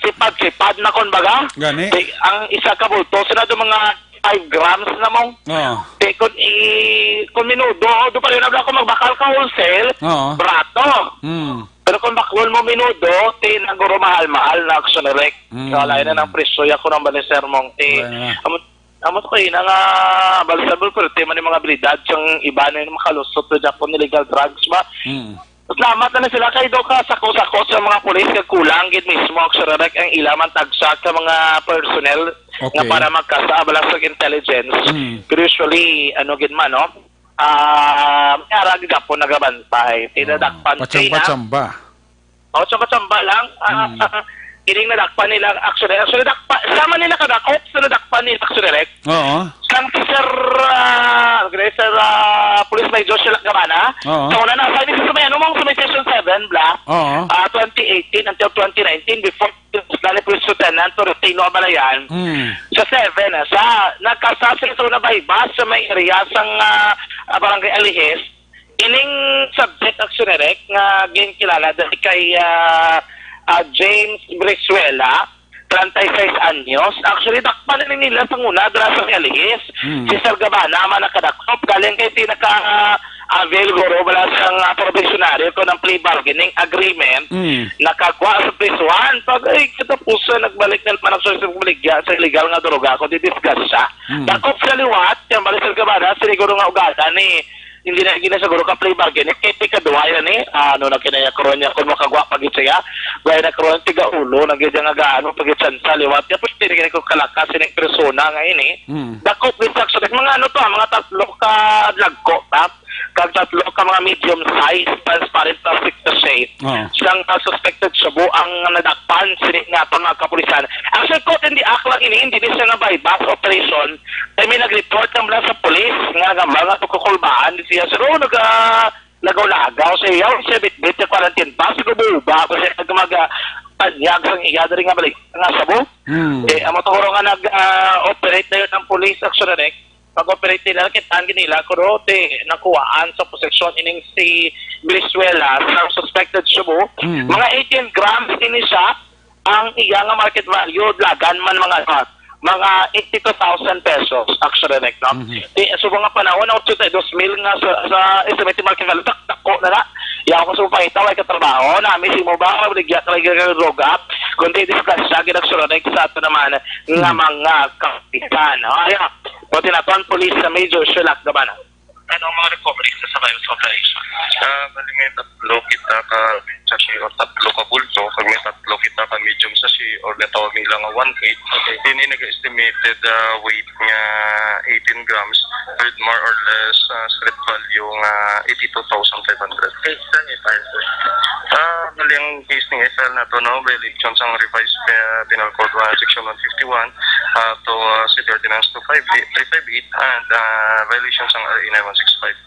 sipad-sipad na kon baga. Gani. Di, ang isa ka bulto, sila do mga five grams na mong. Oo. Di, kung i-, kung minudo, do pa rin na ako magbakal ka wholesale, Oo. barato. Hmm. Pero kung baklon mo minudo, ti naguro mahal-mahal na, Action Direct. Hmm. Kaya lain na ng presyo, ya ko ng bali, sir, mong ti. Wala na. Amo, amo to kayo na nga, bali, sir, pero tema ni mga abilidad, siyang iba na yung makalusot na Japon, illegal drugs ba? Hmm. Salamat na lang sila kay do ka sako-sako sa mga pulis kag kulang gid mismo, Action Rek, ang ila man tagsa ka mga personnel nga Okay. para magkasa bala sa intelligence. Mm. Pero usually, ano gid man, no? Ah, may ara gid gapon nagabantay. Tinadakpan Oh, kay na. Pachamba-chamba. Oh, chamba-chamba lang. Ah, Mm. Ining nadakpan nila, actually, actually, dakpa, sama nila kadakop sa nadakpan nila, actually, Rek. Oo. Sang si Sir, ah, okay, Sir, ah, Police Major Shelak Gabana. Oo. Sa una na, sa ini sa may, ano, mong sa may Session seven, bla? Oo. Ah, twenty eighteen until twenty nineteen, before dali Police Lieutenant Florentino Abalayan. Mm. Sa seven, ah, sa, nagkasasi sa una by bus sa may area sang, ah, ah, Barangay Alihis. Ining subject, actually, Rek, nga ginkilala dali kay, ah, ah, James Brizuela, treinta y seis anyos. Actually, dakpan na nila sa una, dira sa Alihis. Hmm. Si Sir Gabana man nakadakop. Galing kay pinaka, ah, avail guro, wala sang, ah, probationary ko ng plea bargaining agreement. Hmm. Nakagwa sa prisuhan. Pag, ay, katapusan, nagbalik na naman ako sa baligya sa illegal nga droga. Kung didiscuss siya. Hmm. Dakop sa liwat, yung balik Sir Gabana, siniguro nga ugada ni hindi na gina siguro ka play bargain. Eh, kay ikaduha yan, eh. Ah, ano na kinaya karon niya kung makagwa pa gid siya. Gaya na karon, tiga ulo na gid nga gaano pa gid siya sa liwat. Kaya pwede na gid ko kalakas sining persona nga ini. Hmm. Dakop gid sa mga ano to, ah, mga tatlo ka lagko, ta? Kag tatlo ka mga medium size, transparent plastic sachet. Oo. Sang, ah, suspected shabu ang nadakpan sini nga aton mga kapulisan. Actually, caught in the act lang ini, hindi ni siya nga buy-bust operation. Kay may nag-report lang lang sa pulis nga nagambal nga pagkukulbaan di siya. So, naga-, lagaw-lagaw siya. Yaw siya bitbit sa quarantine pass. Gububa ko siya nag mag, ah, tanyag sang iya diri nga balik nga shabu. Hmm. Eh, amo to nga nag, ah, operate na yun ang pulis, actually, Rek. Pag-operate nila, kitaan gid nila, kuro, ti, nakuhaan sa posesyon ining si Brizuela sa suspected shabu. Mm. Mga eighteen grams ini siya, ang iya nga market value, dalagan man mga, ano, mga eighty-two thousand pesos, actually, Rek, no? Mhm. Ti, sa mga panahon, ang eighty-two mil nga sa, sa estimated market value, tak-, dako na na. Yaw ko sa pangitaw, ay katrabaho, nami si mo ba, maligya ka lagi ka droga, kundi disgrasya, gid, actually, Rek, sa ato naman, nga Mm. mga kapitan. O, ayan. Pati na to ang police sa Major Sherlock Gabana. Ano ang mga recovery sa surveillance operation? Ah, bali may tatlo kita ka sachet or tatlo ka bulto, kag may tatlo kita ka medium sachet or gatawag nila nga one eight. Okay. Ini nag-estimated, ah, weight nga eighteen grams with more or less, ah, street value nga eighty-two thousand five hundred. Case na ni file, sir? Ah, bali ang case ni file na to, no, violation sang revised, ah, Penal Code one, Section one fifty-one, ah, to, ah, City Ordinance two five eight, three five eight, and, ah, violation sang R A nine one six five.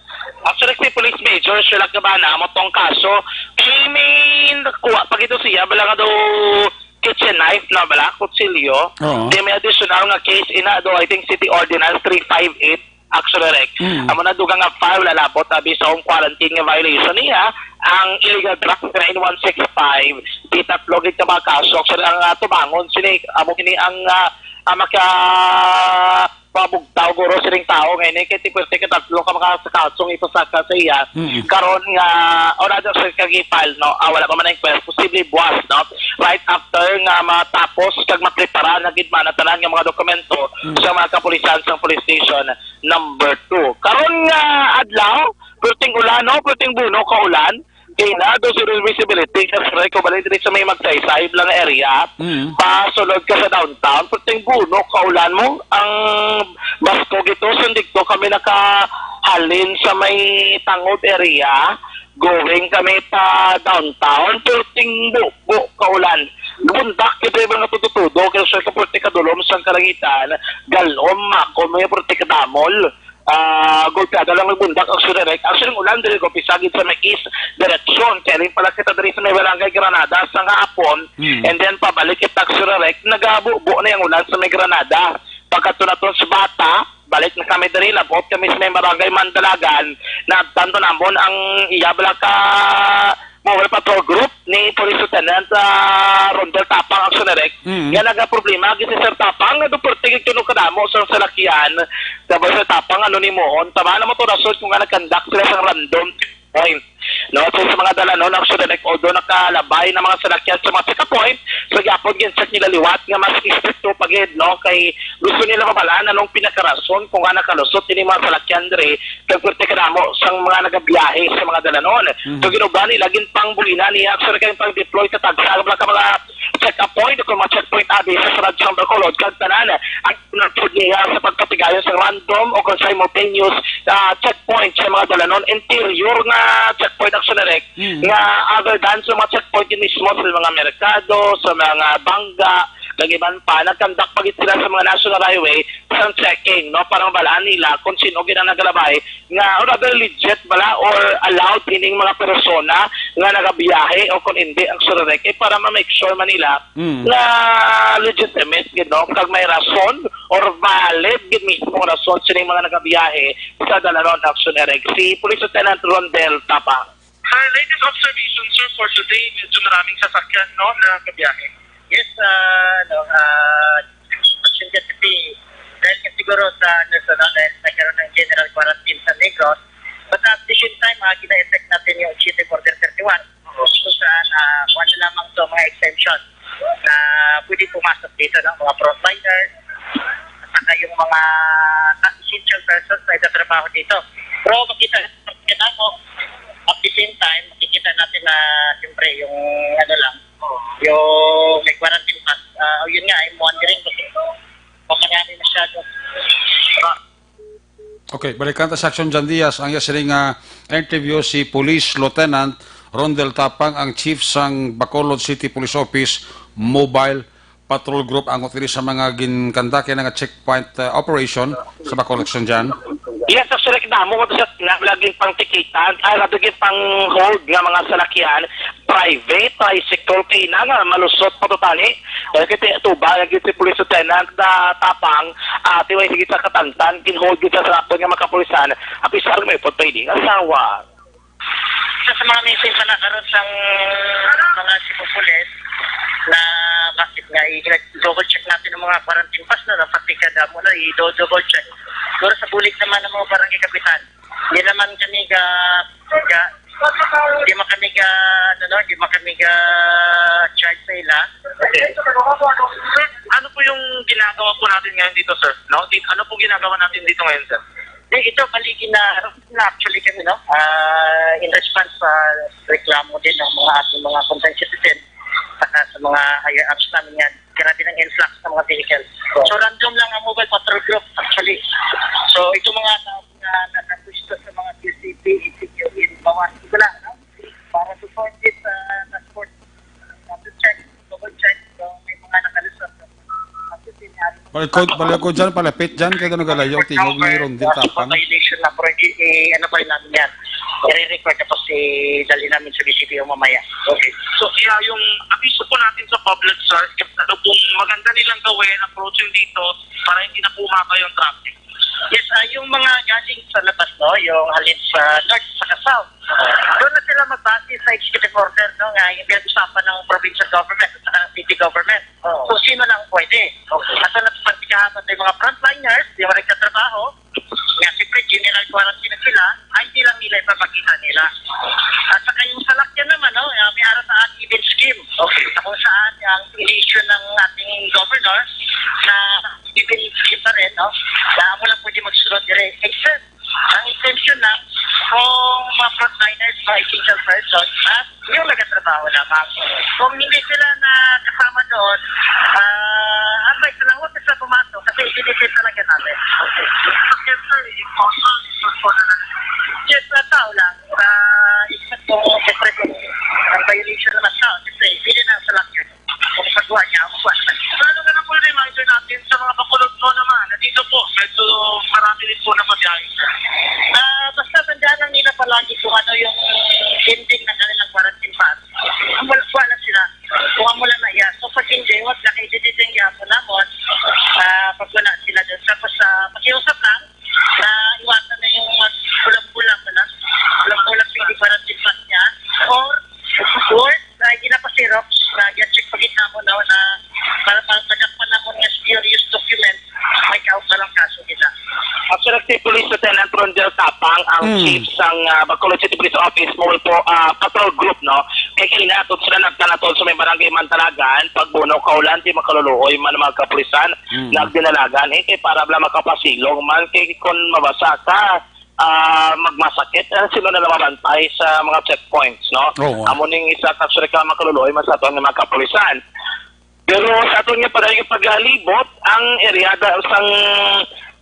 Actually, si Police Major Sherlock Gabana, amo tong kaso, kay may nakuha pa gito siya, bala nga daw kitchen knife na bala, kutsilyo. Oo. Di may additional nga case ina do, I think, City Ordinance three five eight, actually, Rek. Mm. Amo na dugang nga file, wala labot, abi sa home quarantine nga violation niya, ang illegal drugs nine one six five, di tatlo gid ka mga kaso. Actually, ang, ah, tubangon, sini, amo kini ang, ah, ah, maka-, pabugtaw guro sining tawo nga ini, kay ti pwerte ka tatlo ka mga sa kasong ipasaka sa iya. Mm. Karon nga, o na sa kag i-file, no? Ah, wala pa man ang inquest, posible buwas, no? Right after nga matapos kag maprepara na gid man ang tanan nga mga dokumento Mm. sa mga kapulisan sa police station number two. Karon nga adlaw, pwerte ulan, no? Pwerte buno ka ulan. Kay na do zero visibility, sa Sreko, bali diri sa may Magsaysay lang area, Mm. pasulod ka sa downtown, pwerte buno ka ulan mo. Ang baskog ito, sundog to kami nakahalin sa may Tangod area, going kami pa downtown, pwerte bubo ka ulan. Bundak kita yung mga tututudo, kaya sa pwerte kadulom sang kalangitan, galom, mako, may pwerte kadamol. Ah, golpeada lang ang bundak, actually, Rek. Actually, ang ulan diri ko pisagid sa may east direction. Kaya rin pala kita diri sa may Barangay Granada sa nga hapon. Hmm. And then, pabalik kita, actually, Rek. Nagabubo na yung ulan sa may Granada. Pagkadto naton sa Bata, balik na kami diri. Labot kami sa may Barangay Mandalagan. Nagtanto namon ang iya bala ka Mobile Patrol Group ni Police Lieutenant, ah, Rondel Tapang, actually, Rek. Mm. Nga nagaproblema gid si Sir Tapang nga duperti gid kuno kadamo sa salakyan. Tapos Sir Tapang, ano ni mo, on tama na mo to, rason kung nga nagkandak sila sa random point. No, so sa mga dalanon, actually, like, although nakalabay na mga salakyan sa mga check-up point, so gyapon gin-check nila liwat nga mas istrikto pa gid, no, kay gusto nila mabal-an anong pinakarason kung nga nakalusot ini mga salakyan diri kag perti kadamo sang mga nagabiyahe sa mga dalanon. Mhm. So ginuba nila, ginpangbulinan niya actually kay pag-deploy sa tagsa ka mga check-up point o mga checkpoint abi sa Sarad sa Bacolod kag tanan ang nagpud niya sa pagpatigayon sa random o kung simultaneous ah, checkpoint sa mga dalanon, interior nga checkpoint, actually, Rek, Mm. nga other than sa mga checkpoint yun mismo sa mga merkado, sa mga bangga, kag iban pa, nagkandak pa gid sila sa mga national highway sa checking, no, para mabalaan nila kung sino gid ang nagalabay nga, or rather, legit bala or allowed ining mga persona nga nagabiyahe o kung hindi ang surerek, eh, para ma-make sure man nila Mm. nga legitimate gid, no, kag may rason or valid gid mismo nga rason sining mga nagabiyahe sa dalanon, actually, Rek. Si Police Lieutenant Rondel Tapang. Sa latest observation, sir, for today, medyo maraming sasakyan, no, na kabiyahe. Yes, ah, ano, ah, pasensya si P. Dahil nga siguro sa, ano, sa, ano, dahil nagkaroon ng general quarantine sa Negros, but at the same time, ah, gina-effect natin yung Executive Order thirty-one, kung saan, ah, kuwan na lamang to, mga exemption na pwede pumasok dito, no? Mga frontliners, at saka yung mga essential persons na nagtatrabaho dito. Pero makita, makita mo, at the same time, makikita natin na, siyempre, yung, ano lang, yung may quarantine pass, ah, yun nga, I'm wondering kasi kung marami masyado. Okay, balikan ta si Action John Diaz. Ang iya sini nga interview si Police Lieutenant Rondel Tapang, ang chief sang Bacolod City Police Office Mobile Patrol Group, ang diri sa mga ginkandak na nga checkpoint, uh, operation sa Bacolod, Action John. Yes, actually, kita mo, ito sa laging pang tikitan, ay, laging pang hold nga mga salakyan, private, tricycle, kay na nga, malusot pa to tani. Kaya kita, tuba, lagi si Police Lieutenant na Tapang, ah, tiway, sige sa katantan, ginhold gid sa sarapon nga makapulisan, apisar may upod pa ini, asawa. Sa, sa mga missing pa na karon sang mga Cebu Police na bakit nga i-double check natin ang mga quarantine pass na, na pati ka damo na i-double check. Pero sa bulig naman ng mga barangay kapitan, di naman kami ga, ga, di man kami ga, ano, no, di man kami ga charge sa ila. Okay. Sir, ano po yung ginagawa po natin ngayon dito, sir? No? Di, ano po ginagawa natin dito ngayon, sir? Di, ito, paligid na, na actually kami, no? Ah, in response sa reklamo din ng mga ating mga concerned citizen, saka sa mga higher ups namin yan, grabe ng influx ng mga vehicles. So, random lang ang mobile patrol group, actually. So, itong mga tao na nakapwesto sa mga Q C P, E C Q in Bawas, ito lang, no? Para sa forty sa transport, uh, check, double check, so may mga nakalusot. Balik ko, balik ko dyan, palapit dyan, kaya nagalayo, tingog ni Rondel Tapang. Violation na, pero i-, i-, ano pa rin namin yan? I-record na po si, dali namin sa D C P O mamaya. Okay. So, kaya yung abiso po natin sa public, sir, if ano pong maganda nilang gawin, approach yung dito para hindi na po umaba yung traffic. Yes, ah, yung mga galing sa labas, no, yung halin sa north, sa south, doon na sila magbase sa executive order, no, nga yung pinag-usapan ng provincial government at saka ng city government. Oo. Kung sino lang pwede. Okay. At sa nagpagpagkahaman sa mga frontliners, yung mga nagtatrabaho, nga siyempre general quarantine na sila, ay hindi lang nila ipapakita nila. At saka yung salakyan naman, no, ah, may ara sa odd even scheme. Okay. Kung saan ang in-issue ng ating governor na even scheme pa rin, no, na amo lang pwede magsunod dire. Except, ang exemption lang kung mga frontliners, mga essential persons, at yung nagtatrabaho lamang. Kung hindi sila nakasama doon, ah, advice na lang, huwag na sila pumasok kasi i-detain talaga namin. Yes, sir. Yung mga tao lang. Ah, except kung, siyempre, kung ang violation naman tao, siyempre, pwede na sa lakyan. Kung pagkuha niya, makuha na. Lalo na lang po yung reminder natin sa mga Bacolod po naman. Nandito po, medyo marami rin po na pabiyahe. Ah, basta tandaan lang nila palagi kung ano yung ending ng kanilang quarantine pass. Ang wala, wala sila. Kung amo lang na iya. So, pag hindi, wag na kayo dito yung yapo namon. Ah, pag wala sila doon. Tapos, ah, pakiusap lang na iwasan na yung mas bulang-bulang na. Bulang-bulang yung quarantine pass niya. Or, or, na ginapasirox na i-check pa gid namo, no, na para, para madakpan namo nga spurious document, may kaupsalang kaso gid na. Actually, si Police Lieutenant Rondel Tapang ang Mm. chief sang, ah, Bacolod City Police Office, Mobile po, ah, Patrol Group, no? Kay kanina, ato sila nagtanaton sa may barangay Mantalagan, pag buno kaulan, di makaluluoy man ang mga kapulisan, Mm. nagdinalagan, eh, kay para bala makapasilong man, kay kung mabasa ka, ah, magmasakit, ah, sino na lang mabantay sa mga checkpoints, no? Oo. Amo ning isa ka actually ka makaluluoy man sa aton nga mga kapulisan. Pero sa aton nga padayon nga pagalibot, ang area da, sang,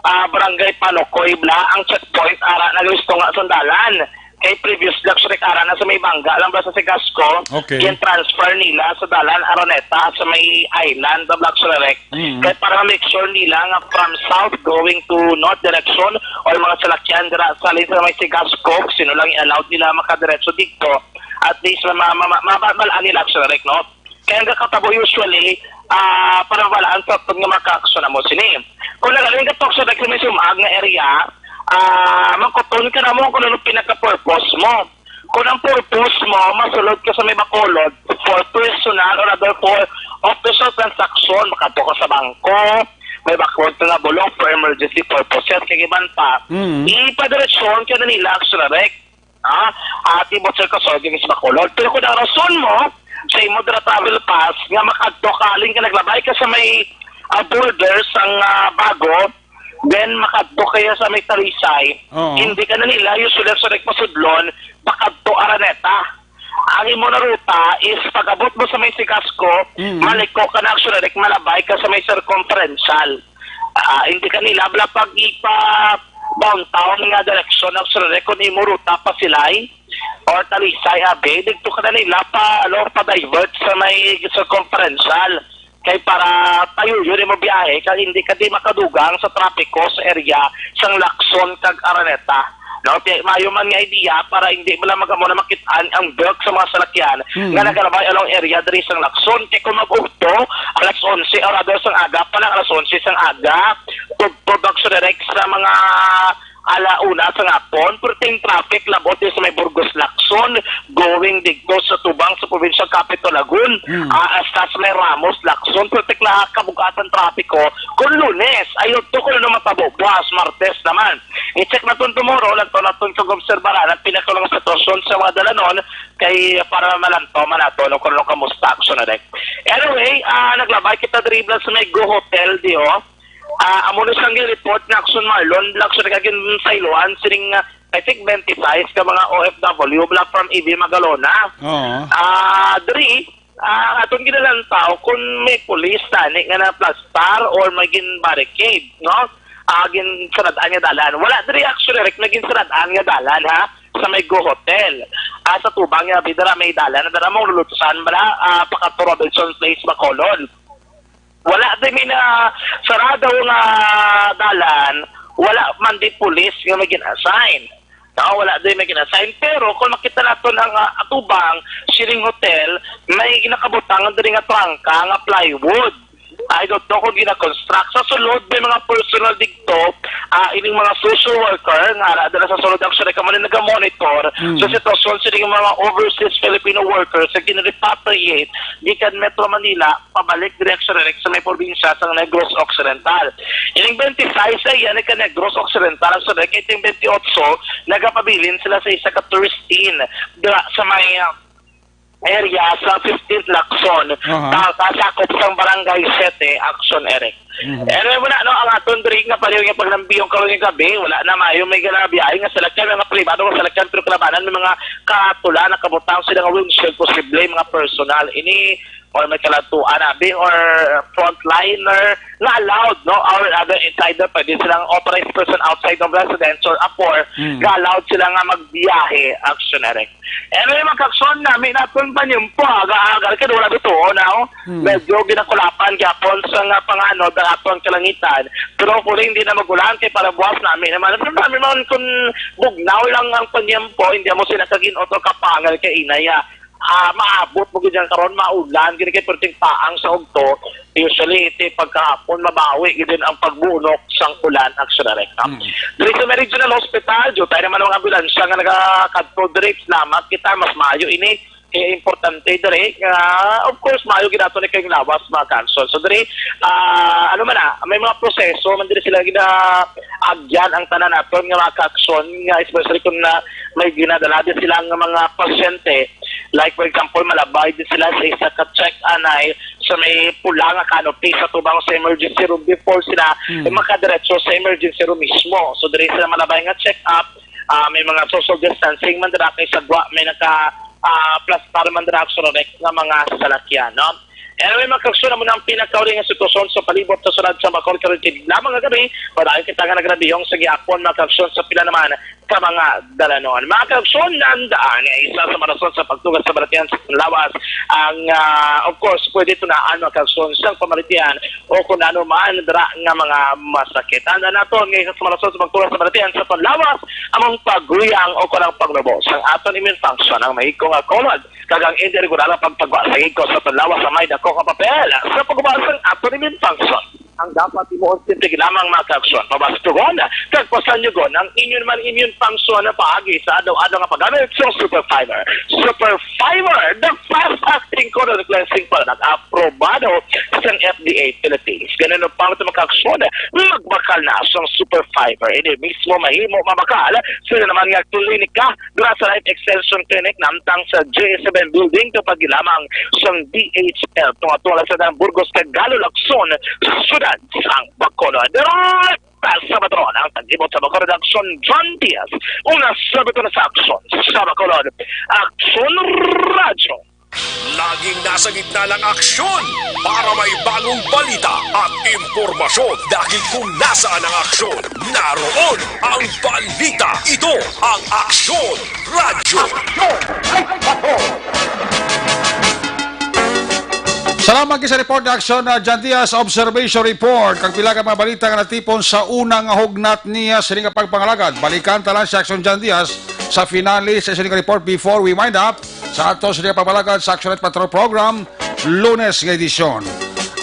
ah, Barangay Panokoy, bala, ang checkpoint, ara na gusto nga sa dalan. Kay previous, actually, ara na sa may Bangga lang ba sa Sigasco, Okay. gin-transfer nila sa dalan Araneta sa may island, bala, actually, Mm. kay para ma-make sure nila nga from south going to north direction or mga salakyan dira sa, sa may Sigasco, sino lang i-allowed nila makadiretso dito, at least ma-, ma-, ma-, ma-, ma-, malaan nila, actually, no? Kaya ang kakatabo usually, ah, para mabalaan sa aton nga mga kaaksyon amo sini. Kung nagaling ka talk sa may sumag nga area, ah, mangkuton ka na mo kung ano pinaka-purpose mo. Kung ang purpose mo, masulod ka sa may Bacolod for personal or other for official transaction, makadto ka sa bangko, may Bacolod ka nga bulong for emergency purposes, kag iban pa, Mm. ipadiretsyon ka na nila, actually, direct. Ha? Ati mo, sir, ka sorry, sa Bacolod. Pero kung ang rason mo, sa imo dira travel pass, nga makadto ka, halin ka naglabay ka sa may, ah, border sang, ah, Bago, then makadto kaya sa may Talisay, Oo. hindi ka na nila, usually, sa nagpasudlon, makadto Araneta. Ang imo na ruta is pag-abot mo sa may Sigasco, Mm. maliko ka na, actually, like, malabay ka sa may circumferential. Ah, hindi ka nila bala pag ipa downtown nga direksyon, actually, kung imo ruta pa Silay or Talisay, abi, dito ka na nila pa, ano, pa-divert sa may circumferential. Kay para tayo yun imo biyahe, kay hindi ka di makadugang sa trapiko sa area sang Lacson kag Araneta. No, kay maayo man nga idea para hindi bala mag-amo na makit-an ang bulk sa mga salakyan Hmm. nga nagalabay along area diri sang Lacson. Kay kung mag-ugto, alas onse or rather sang aga pa lang, alas onse sang aga, tubtob ang direct sa mga ala una sa hapon, perting traffic labot din sa may Burgos Lacson, going dito sa tubang sa provincial capital Lagun, Hmm. ah, hasta sa may Ramos Lacson, perting nakakabugatan trapiko kung Lunes. Ayun to kung ano matabo buwas, Martes naman. I-check naton tomorrow, lang to naton kag obserbaran ang pinakalang sitwasyon sa mga dalanon kay para malantaw man nato no kung ano kamusta aksyon na din. Anyway, ah, naglabay kita diri sa may Go Hotel di, oh. Ah, amo na siyang report na aksyon, Marlon, lang siya nagaging sayloan sining, ah, I think, twenty-five ka mga O F W bala from E V Magalona. Oo. Ah, diri, ah, atong ginalantaw kung may pulis tani nga na-plastar or may gin-barricade, no? Ah, ginsarad-an nga dalan. Wala diri actually, Rick, na ginsarad-an nga dalan, ha? Sa may Go Hotel. Ah, sa tubang nga, bidara may dalan. Dara mo, lulutsan, bala, ah, pakadto Robinson Place, Bacolod. Wala din may na sarado nga dalan, wala man di pulis nga may gin-assign. No, wala din may gin-assign. Pero kung makita naton ang, ah, atubang, sining hotel, may ginakabutang diri nga trangka nga plywood. I don't know kung gina-construct. Sa sulod, may mga personnel dito, ah, ining mga social worker nga ara dala sa sulod, actually, kamo na naga-monitor Mm. sa sitwasyon sining mga overseas Filipino workers nga gin-repatriate gikan Metro Manila pabalik direksyon sa may probinsya sa Negros Occidental. Ining twenty-five sa iya ni ka Negros Occidental, ang sunod kay iting twenty-eight, nagapabilin sila sa isa ka tourist inn dira sa may, ah, area sa fifteenth Lacson, Aha. sa kasakop sang Barangay Sete, Action Eric. Mhm. Anyway, wala, no, ang aton diri nga paliw nga pagnambiyong karon nga gabi, wala na maayo may ganabiyahe nga salakyan, mga pribado nga salakyan, pero kalabanan may mga karatula nakabutang sila nga windshield, posible mga personal ini or may kaladtuan abi or frontliner nga allowed, no, or other insider, pwede silang authorized person outside of residence or apor, Mm. nga allowed sila nga magbiyahe, action na rin. Anyway, mga kakson, nami naton panyempo, aga-aga, kaya wala bituon, no? Hmm. Medyo ginakulapan gyapon sa nga pangano, dahaton kalangitan. Pero hopefully, hindi na magulan, kay para buwas nami naman. Pero nami man kung bugnaw lang ang panyempo, hindi mo sila kagin otro kapangal kay inaya. Ah, maabot mo gid yan karon, maulan, gid kay perting paang sa ugto. Usually, iti pagkahapon, mabawi gid din ang pagbunok sang ulan, actually. Mm. Diri sa may regional hospital, jutay naman ang ambulansya nga nagakadto diri. Salamat kita, mas maayo ini. Kay importante diri nga, of course, maayo gid nato ni kayong lawas, mga ka-aksyon. So, diri, ah, ano man na, may mga proseso man diri sila gina-, agyan ang tanan naton nga mga ka-aksyon, nga especially kung na may ginadala din sila nga mga pasyente. Like, for example, malabay din sila sa isa ka check anay sa may pula nga canopy sa tubang sa emergency room before sila Hmm. makadiretso sa emergency room mismo. So, diri sila malabay nga check-up, ah, may mga social distancing man dira kay sa gwa may naka, ah, plastar man dira ang suronek nga mga salakyan, no? Anyway, mga ka-aksyon, amo na ang pinakauli nga sitwasyon sa palibot sa syudad sa Bacolod karong lamang nga gabi. Padayon kita nga nagrabihong sa giakwan, mga ka-aksyon, sa pila naman ka mga dalanon. Mga ka-aksyon, nandaan nga isa sa mga rason sa pagtugas sa balatian sa lawas ang, ah, of course, pwede tunaan, mga ka-aksyon, sang pamalitian o kung ano man dira nga mga masakit. Tandaan naton nga isa sa mga rason sa pagtugas sa balatian sa panlawas among paguyang o kung ang pagnubo sang aton immune function, ang mahigko nga kolod, kag ang indi regular nga pagpagwa sa higko sa panlawas sa may dako nga papel sa pagguba sang aton immune function. Ang dapat himuon, simple lamang, mga ka-aksyon: pabastugon kag pasanyugon ang inyo man immune function paagi sa adlaw-adlaw nga paggamit sa Super Fiber. Super Fiber, the fast-acting colon cleansing product, aprobado sang F D A Philippines. Ganun ang pangit, mga ka-aksyon, magbakal na sang Super Fiber. Ini mismo mahimo mabakal sa naman nga klinika, dira sa Life Extension Clinic, namtang sa J seven Building, kapag lamang sang D H L, tunga-tunga sa Burgos, Tagalog, Lacson, sa siyudad sang Bacolod. Direct sa patron ang tagibot sa Bacolod, Aksyon John Diaz. Una sa bito na sa Aksyon sa Bacolod, Aksyon Radyo. Laging nasa gitna ng aksyon para may bagong balita at impormasyon. Dahil kung nasaan ang aksyon, naroon ang balita. Ito ang Aksyon Radyo. Salamat sa report ni Aksyon, uh, John Diaz. Observation report. Kag pila ka mga balita nga natipon sa una nga hugnat niya sini nga pagpangalagad. Balikan ta lang si Aksyon John Diaz sa finale sa sini nga report before we wind up sa ato sa pagpalagad sa Action at Patrol Program, Lunes nga edisyon.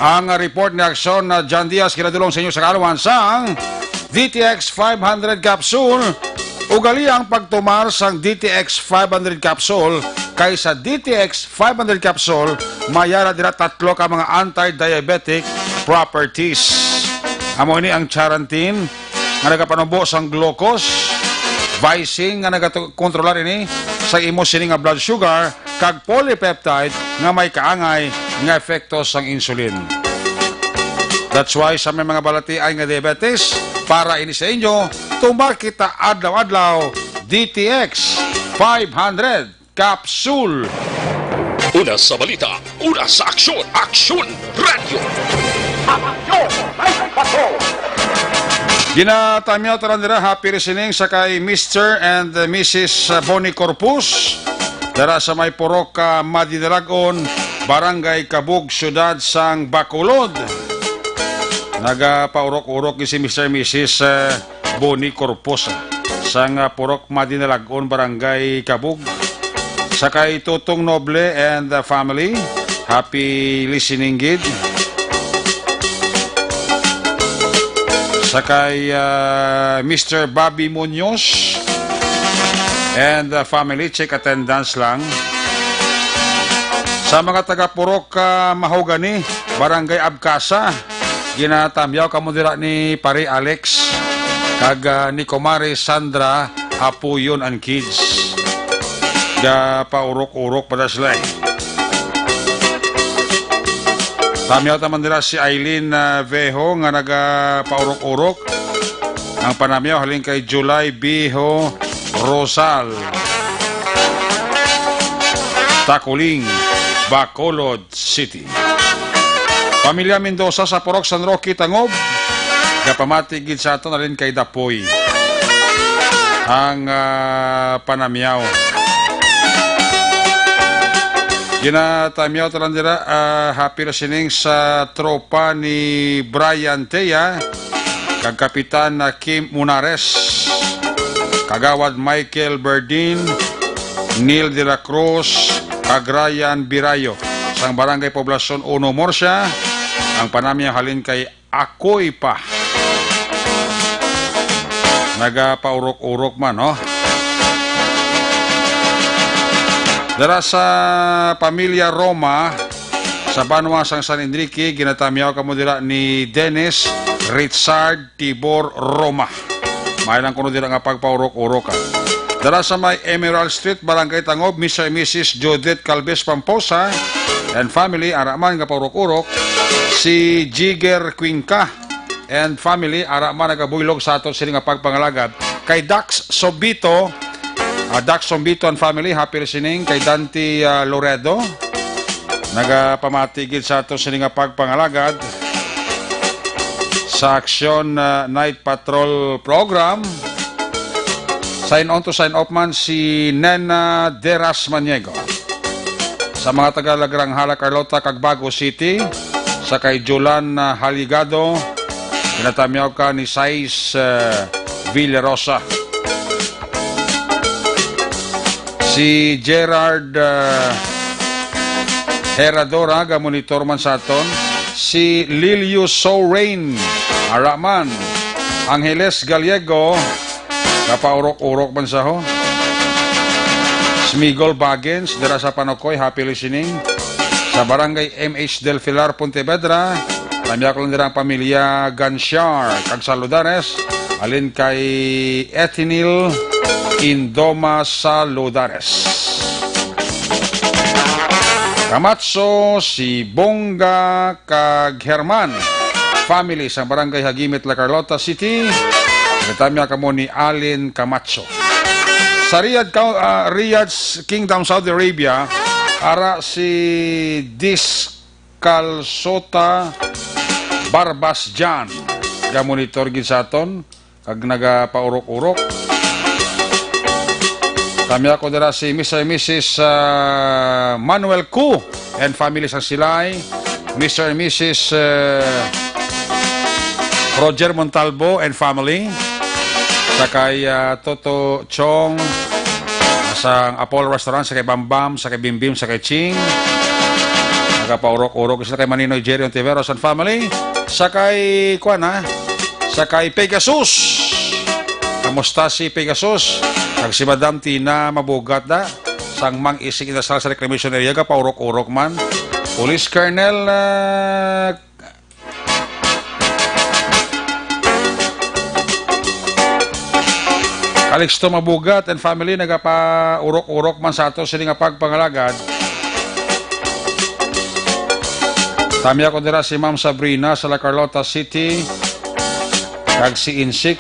Ang report ni Aksyon na John Diaz ginadulong sa inyo sa kaalam sang D T X five hundred capsule. Ugali ang pagtumar sang D T X five hundred capsule kay sa D T X five hundred capsule, may ara dira tatlo ka mga anti-diabetic properties. Amo ini ang charantin, nga nagapanubo sang glucose, visine nga nagakontrolar ini sa imo sini nga blood sugar, kag polypeptide nga may kaangay nga epekto sang insulin. That's why sa may mga balatiay nga diabetes, para ini sa inyo, tumar kita adlaw-adlaw D T X five hundred Capsule. Una sa balita, una sa aksyon, Aksyon Radyo. Aksyon! May bato! Ginatamyaw tanan dira, happy listening sa kay Mister and Missus Bonnie Corpus, dara sa may Purok, ah, Madinalagon, Barangay Cabug, Siyudad sang Bacolod. Nagapaurok-urok ni si Mister and Missus, ah, Boni Corpus, sang, ah, Purok Madinalagon, Barangay Cabug. Sa kay Tutong Noble and the family, happy listening gid. Sa kay, ah, Mister Bobby Munoz and the family, check attendance lang. Sa mga taga Purok, ah, Mahogany, Barangay Abcasa, ginatamyaw kamo dira ni Pare Alex kag, ah, ni Kumare Sandra Apuyon and kids. Gapaurok-urok pa sila, eh. Tamyaw ta man dira si Eileen, ah, Veho nga nagapaurok-urok. Ang panamyaw halin kay July Biho Rosal, Taculing, Bacolod City. Pamilya Mendoza sa Purok San Roque, Tangob, gapamati gid sa aton halin kay Dapoy ang, ah, panamyaw. Ginatamyaw tanan dira, ah, happy listening sa tropa ni Brian Tea, kag Kapitan na Kim Munares, Kagawad Michael Berdin, Neil de la Cruz, kag Ryan Birayo, sang Barangay Poblacion Uno, Murcia. Ang panamyaw halin kay Akoy pa. Nagapaurok-urok man, no? Dara sa pamilya Roma, sa banwa sang San Enrique, ginatamyaw kamo dira ni Dennis Richard Tibor Roma. May lang kuno dira nga pagpaurok-urok, ha. Dara sa may Emerald Street, Barangay Tangob, Mister and Missus Judith Calves Pamposa and family, ara man nga paurok-urok, si Jigger Cuenca and family, ara man nagabuylog sa aton sini nga pagpangalagad. Kay Dax Sobito, ah, Dax Sobito and family, happy listening. Kay Dante, ah, Loredo, nagapamati gid sa aton sini nga pagpangalagad sa Aksyon, ah, Night Patrol Program. Sign on to sign off man si Nena Deras Maniego. Sa mga taga Lagranghala, Carlota, kag Bago City, sa kay Jolan, ah, Haligado, ginatamyaw ka ni Sais, ah, Villarosa. Si Gerard, ah, Heradora, gamonitor man sa aton. Si Lilio Sorain, ara man. Angeles Gallego, kapaurok-urok man sa ho. Smigol Baggins, dira sa Panukoy, happy listening. Sa Barangay M H Del Pilar, Pontevedra, tamyaw ko lang dira ang pamilya Gansiar, kag Saludares, alin kay Ethinil Indoma Saludares. Camacho, si Bongga kag Herman, family sa Barangay Hagimit, La Carlota City. Natamyaw kamo ni Alin Camacho. Sa Riyadh, Kau-, ah, Riyadh Kingdom, Saudi Arabia, ara si Discalsota Barbas Jan. Gamonitor gid sa aton, kag nagapaurok-urok. Tamyaw ko dira si Mister and Missus, ah, Manuel Cu and family sa Silay. Mister and Missus, ah, Roger Montalvo and family. Sa kay, ah, Toto Chong, sa Apollo Restaurant, sa kay Bambam, sa kay Bimbim, sa kay Ching. Nagapaurok-urok sila kay Maninoy Jerry Ontiveros and family. Sa kay, kuwan, ha? Sa kay Pegasus. Kamusta si Pegasus? Kag si Madam Tina Mabugat da. Sang Mang Isig Inasal sa Reclamation Area, gapaurok-urok man. Police Colonel, ah, Calixto Mabugat and family nagapaurok-urok man sa ato sini nga pagpangalagad. Tamyaw ko dira si Ma'am Sabrina sa La Carlota City, kag si Insik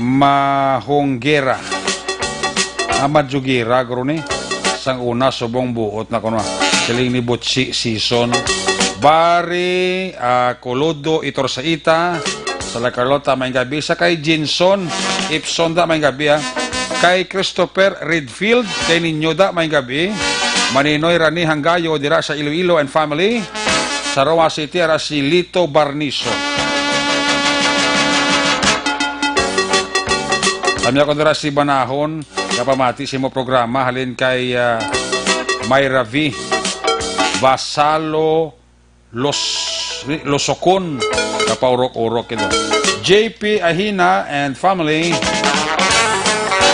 Mahunggera. Ah, Madjugera, guro ni. Sang una, subong buot na kuno. Siling ni Butsi Sison. Bari, ah, Coludo, Itorsaita, sa La Carlota, may gabi. Sa kay Jinson Ipson da, may gabi, ah. Kay Christopher Redfield, kay ninyo da, may gabi. Maninoy Rani Hanggayo, dira sa Iloilo and family. Sa Roa City, ara si Lito Barniso. Kami ako dira si Banahon. Kapamati sa imo programa halin kay, ah, Myra V. Basalo Los-, Losokon, kapaurok-urok ito. J P Ahina and family,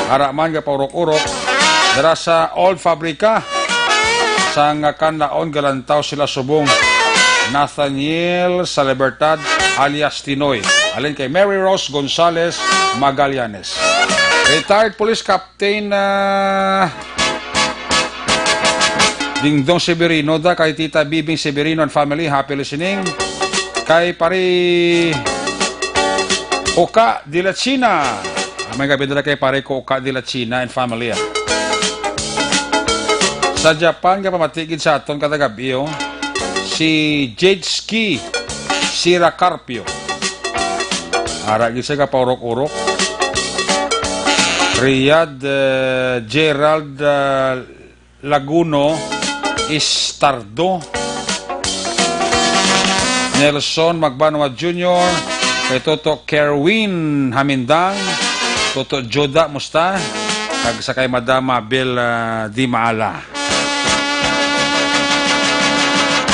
ara man kapaurok-urok. Dara sa Old Fabrica, sa nga kanlaon galantaw sila subong. Nathaniel sa Libertad alias Tinoy. Alin kay Mary Rose Gonzales Magallanes. Retired Police Captain Captain, ah, Dingdong Severino da, kay Tita Bibing Severino and family, happy listening. Kay pare Oka de la China. Ah, may gabi dala kay pare ko Oka de la China and family, ah. Sa Japan, kapamatigid sa aton kada gabi, oh. Si Jetski Sira Carpio. Ara gid siya kapaurok-urok. Riyad, eh, Gerald, eh, Laguno Istardo. Nelson Magbanwa Junior, kay Toto Kerwin Hamindang, Toto Joda, musta? Kag sa kay Madam Mabel, ah, Di Maala.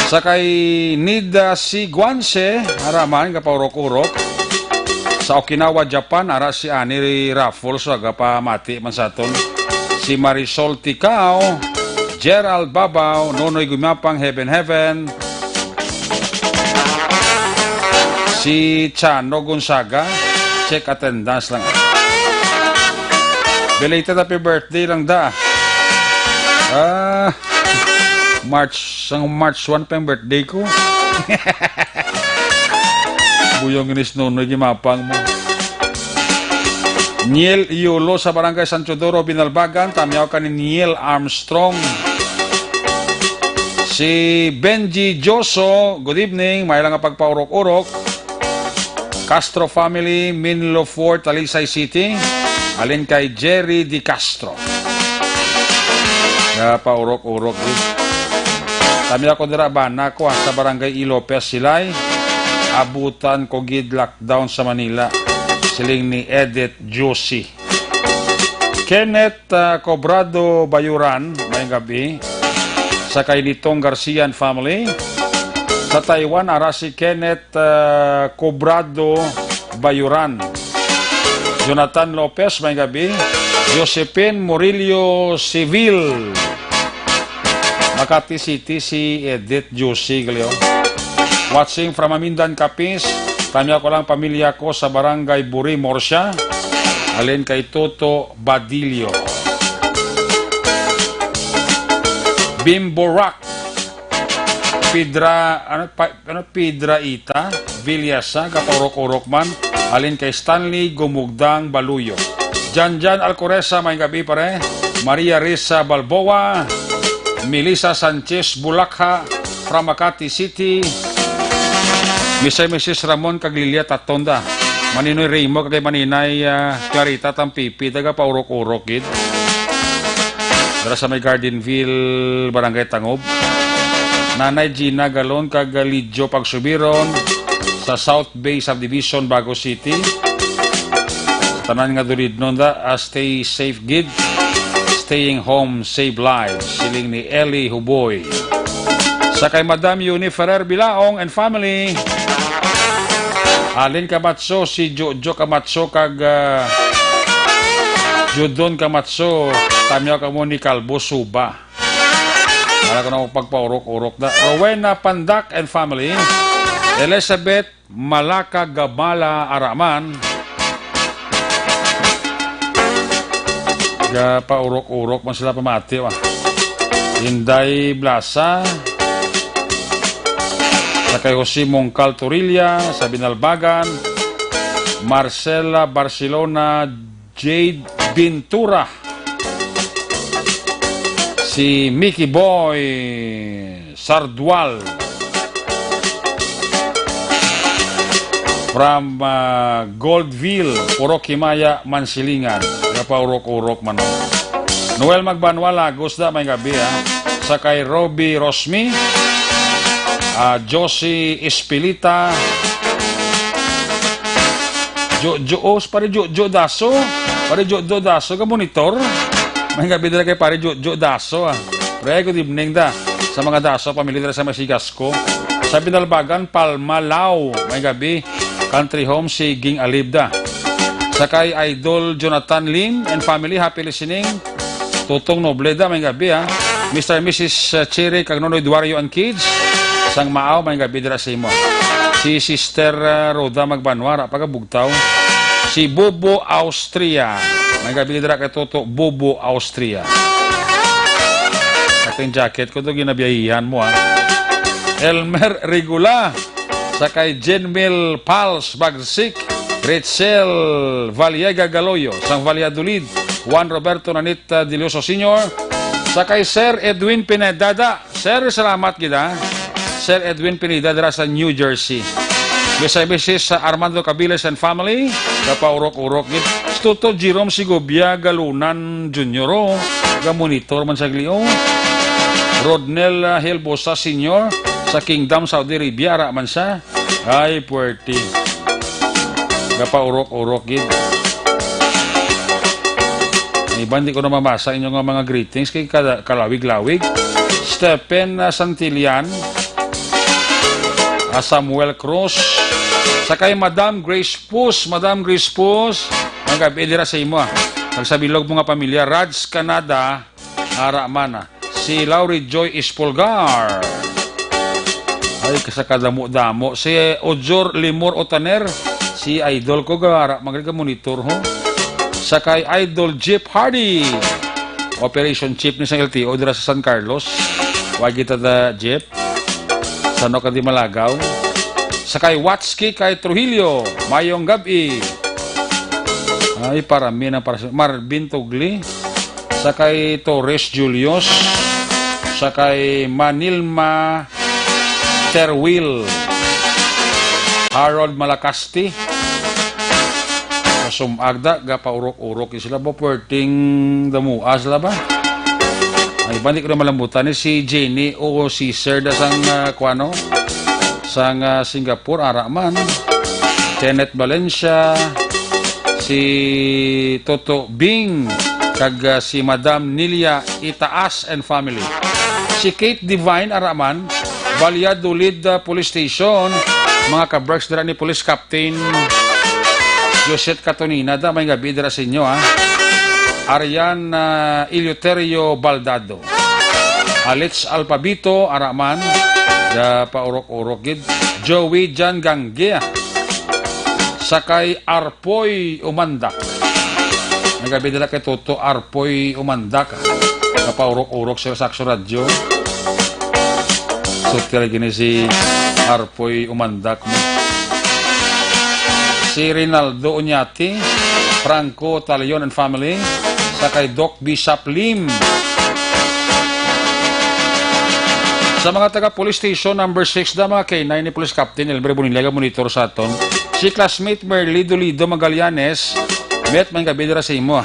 Sa kay Nida C. Guanse, ara man, kapaurok-urok. Sa Okinawa, Japan, ara si Ani Raffles, gapamati man sa aton. Si Marisol Ticao, Gerald Babao, Nonoy Gumapang, Heaven Heaven. Si Chano Gonzaga, check attendance lang. Belated happy birthday lang da. Ah, March, sang March one pa yung birthday ko. Buyong inis Nonoy Gumapang mo. Niel Yulo sa Barangay San Teodoro, Binalbagan, tamyaw ka ni Niel Armstrong. Si Benji Joso, good evening, may lang nga pagpaurok-urok. Castro family, Minlo Fort, Talisay City. Alin kay Jerry Di Castro. Nga paurok-urok, eh. Tamyaw ko dira, bana ko, ah, sa Barangay E. Lopez, Silay. Abutan ko gid lockdown sa Manila. Siling ni Edith Josie. Kenneth, ah, Cobrado Bayuran, may gabi. Sa kay Nitong Garcia and family. Sa Taiwan, ara si Kenneth, ah, Cobrado Bayuran. Jonathan Lopez, may gabi. Josephine Murillo Civil. Makati City, si Edith Josie Galeo. Watching from Amindan, Capiz. Tamyaw ko lang pamilya ko sa Barangay Buri, Morsia. Alin kay Toto Badillo. Bimbo Rock. Pidra, ano, pa, ano, Pidraita, Villasa, kapaurok-urok man, alin kay Stanley Gumugdang Baluyo. Janjan Alcoresa, may gabi, pare. Maria Risa Balboa, Melissa Sanchez Bulakha, from Makati City. Misay Misis Ramon kag Lilia Tatonda. Maninoy Remo kag Maninay, ah, Clarita Tampipi, taga paurok-urok gid. Dara sa may Gardenville, Barangay Tangob. Nanay Gina Galon kag Lidjo Pagsubiron sa South Bay Subdivision, Bago City. Sa tanan nga dulidnon da, ah, stay safe gid. Staying home save lives, siling ni Ellie Huboy. Sa kay Madam Yuni Ferrer Bilaong and family. Alin Kamatso, si Jojo Kamatso kag, ah, Judon Kamatso, tamyaw kamo ni Kalbo Suba. Wala ko na akong pagpaurok-urok na. Rowena Pandak and family. Elizabeth Malaka Gabala Araman. Gapaurok-urok man sila pamati, ah. Inday Blasa. Sa kay Jose Mongcal Torilla, sa Binalbagan. Marcela Barcelona, Jade Ventura, si Mickey Boy Sardual from, ah, Goldville, Purok Himaya, Mansilingan. Gapaurok-urok man. Noel Magbanwa Lagos da, may gabi, ha. Sa kay Robbie Rosmi, ah, Josie Espilita, Jojo, oh, pare Jojo Daso. Pare Jojo Daso, ga monitor. May gabi dira kay pare Jojo Daso, ah. Pre, good evening da. Sa mga Daso, pamilya dira sa Masigasco. Sa Binalbagan, Palma, Lao. May gabi. Country Home, si Ging Alibda. Sa kay Idol Jonathan Lim and family, happy listening. Tutong Noble da, may gabi, ha. Mister and Missus Cherry, kag Nonoy Duario and kids. Sang Maaw, may gabi dira sa imo. Si Sister, ah, Rhoda Magbanwa, ra pagabugtaw. Si Bobo Austria. May gabi dira kay Toto Bobo Austria. Ating jacket ko to, ginabiyahihan mo, ha. Elmer Regula. Sa kay Jenmil Pals Bagsik, Rachel Valiega Galoyo, sang Valladolid, Juan Roberto Nanita Dilioso Senior, sa kay Sir Edwin Pinedada. Sir, salamat gid, ha. Sir Edwin Pineda dira sa New Jersey. Misay Missus Armando Cabiles and family, kapaurok-urok gid. Tuto Jerome Sigobia Galunan Junior, oh. Ga-monitor man sa Glio. Rodnel, ah, Hilbosa Senior sa Kingdom, Saudi Arabia, ara man siya. Ay, puwerte. Gapaurok-urok gid. Ang iba, hindi ko na mabasa inyo nga mga greetings kay kala-, kalawig-lawig. Stephen, ah, Santillan, ah, Samuel Cruz, sa kay Madam Grace Pus, Madam Grace Pus, ang gabi dira sa imo, ah. Sa bilog mo nga pamilya, Raj Canada, ara man, ah. Si Laurie Joy Espolgar. Ay, sa kadamo-damo. Si Ojor Limor Otaner, si idol ko, ga, ara man gani ka monitor, ho. Sa kay Idol Jeep Hardy. Operation Chief ni sa L T O dira sa San Carlos. Wagi ta da, Jeep. Sano ka di malagaw? Sa kay Watski kay Trujillo, mayong gab-i. Ay, para mi na para sa Marvin Tugli. Sa kay Torres Julius. Sa kay Manilma Terwil. Harold Malacaste. Kasum-ag da, gapaurok-urok sila ba? Pwerteng damuha sila ba? Ay, ba, di ko na malambutan ni si Jenny o si Sir da sang, ah, kuano? Sang, ah, Singapore, ara man. Kenneth Valencia, si Toto Bing, kag, ah, si Madam Nilia Itaas and family. Si Kate Divine, ara man, Valladolid, ah, Police Station, mga ka-Berks dira ni Police Captain Josette Catonina, da, may gabi dira sa inyo, ha. Arian, ah, Eleuterio Baldado. Alex Alpabito, ara man, da, paurok-urok gid. Joey Jan Gangge, ah. Sakay Arpoy Umandak. May gabi dira kay Toto Arpoy Umandak, ah. Kapaurok-urok sila sa Action Radio. Suti lagi ni si Arpoy Umandak mo. Si Rinaldo Uñati, Franco Talion and family, sa kay Doc Bishop Lim. Sa mga taga Police Station number six da, mga K nine ni Police Captain Elmer Bonilla, ga monitor sa aton. Si classmate Merly Dolido Magallanes, met, may gabi dira sa imo.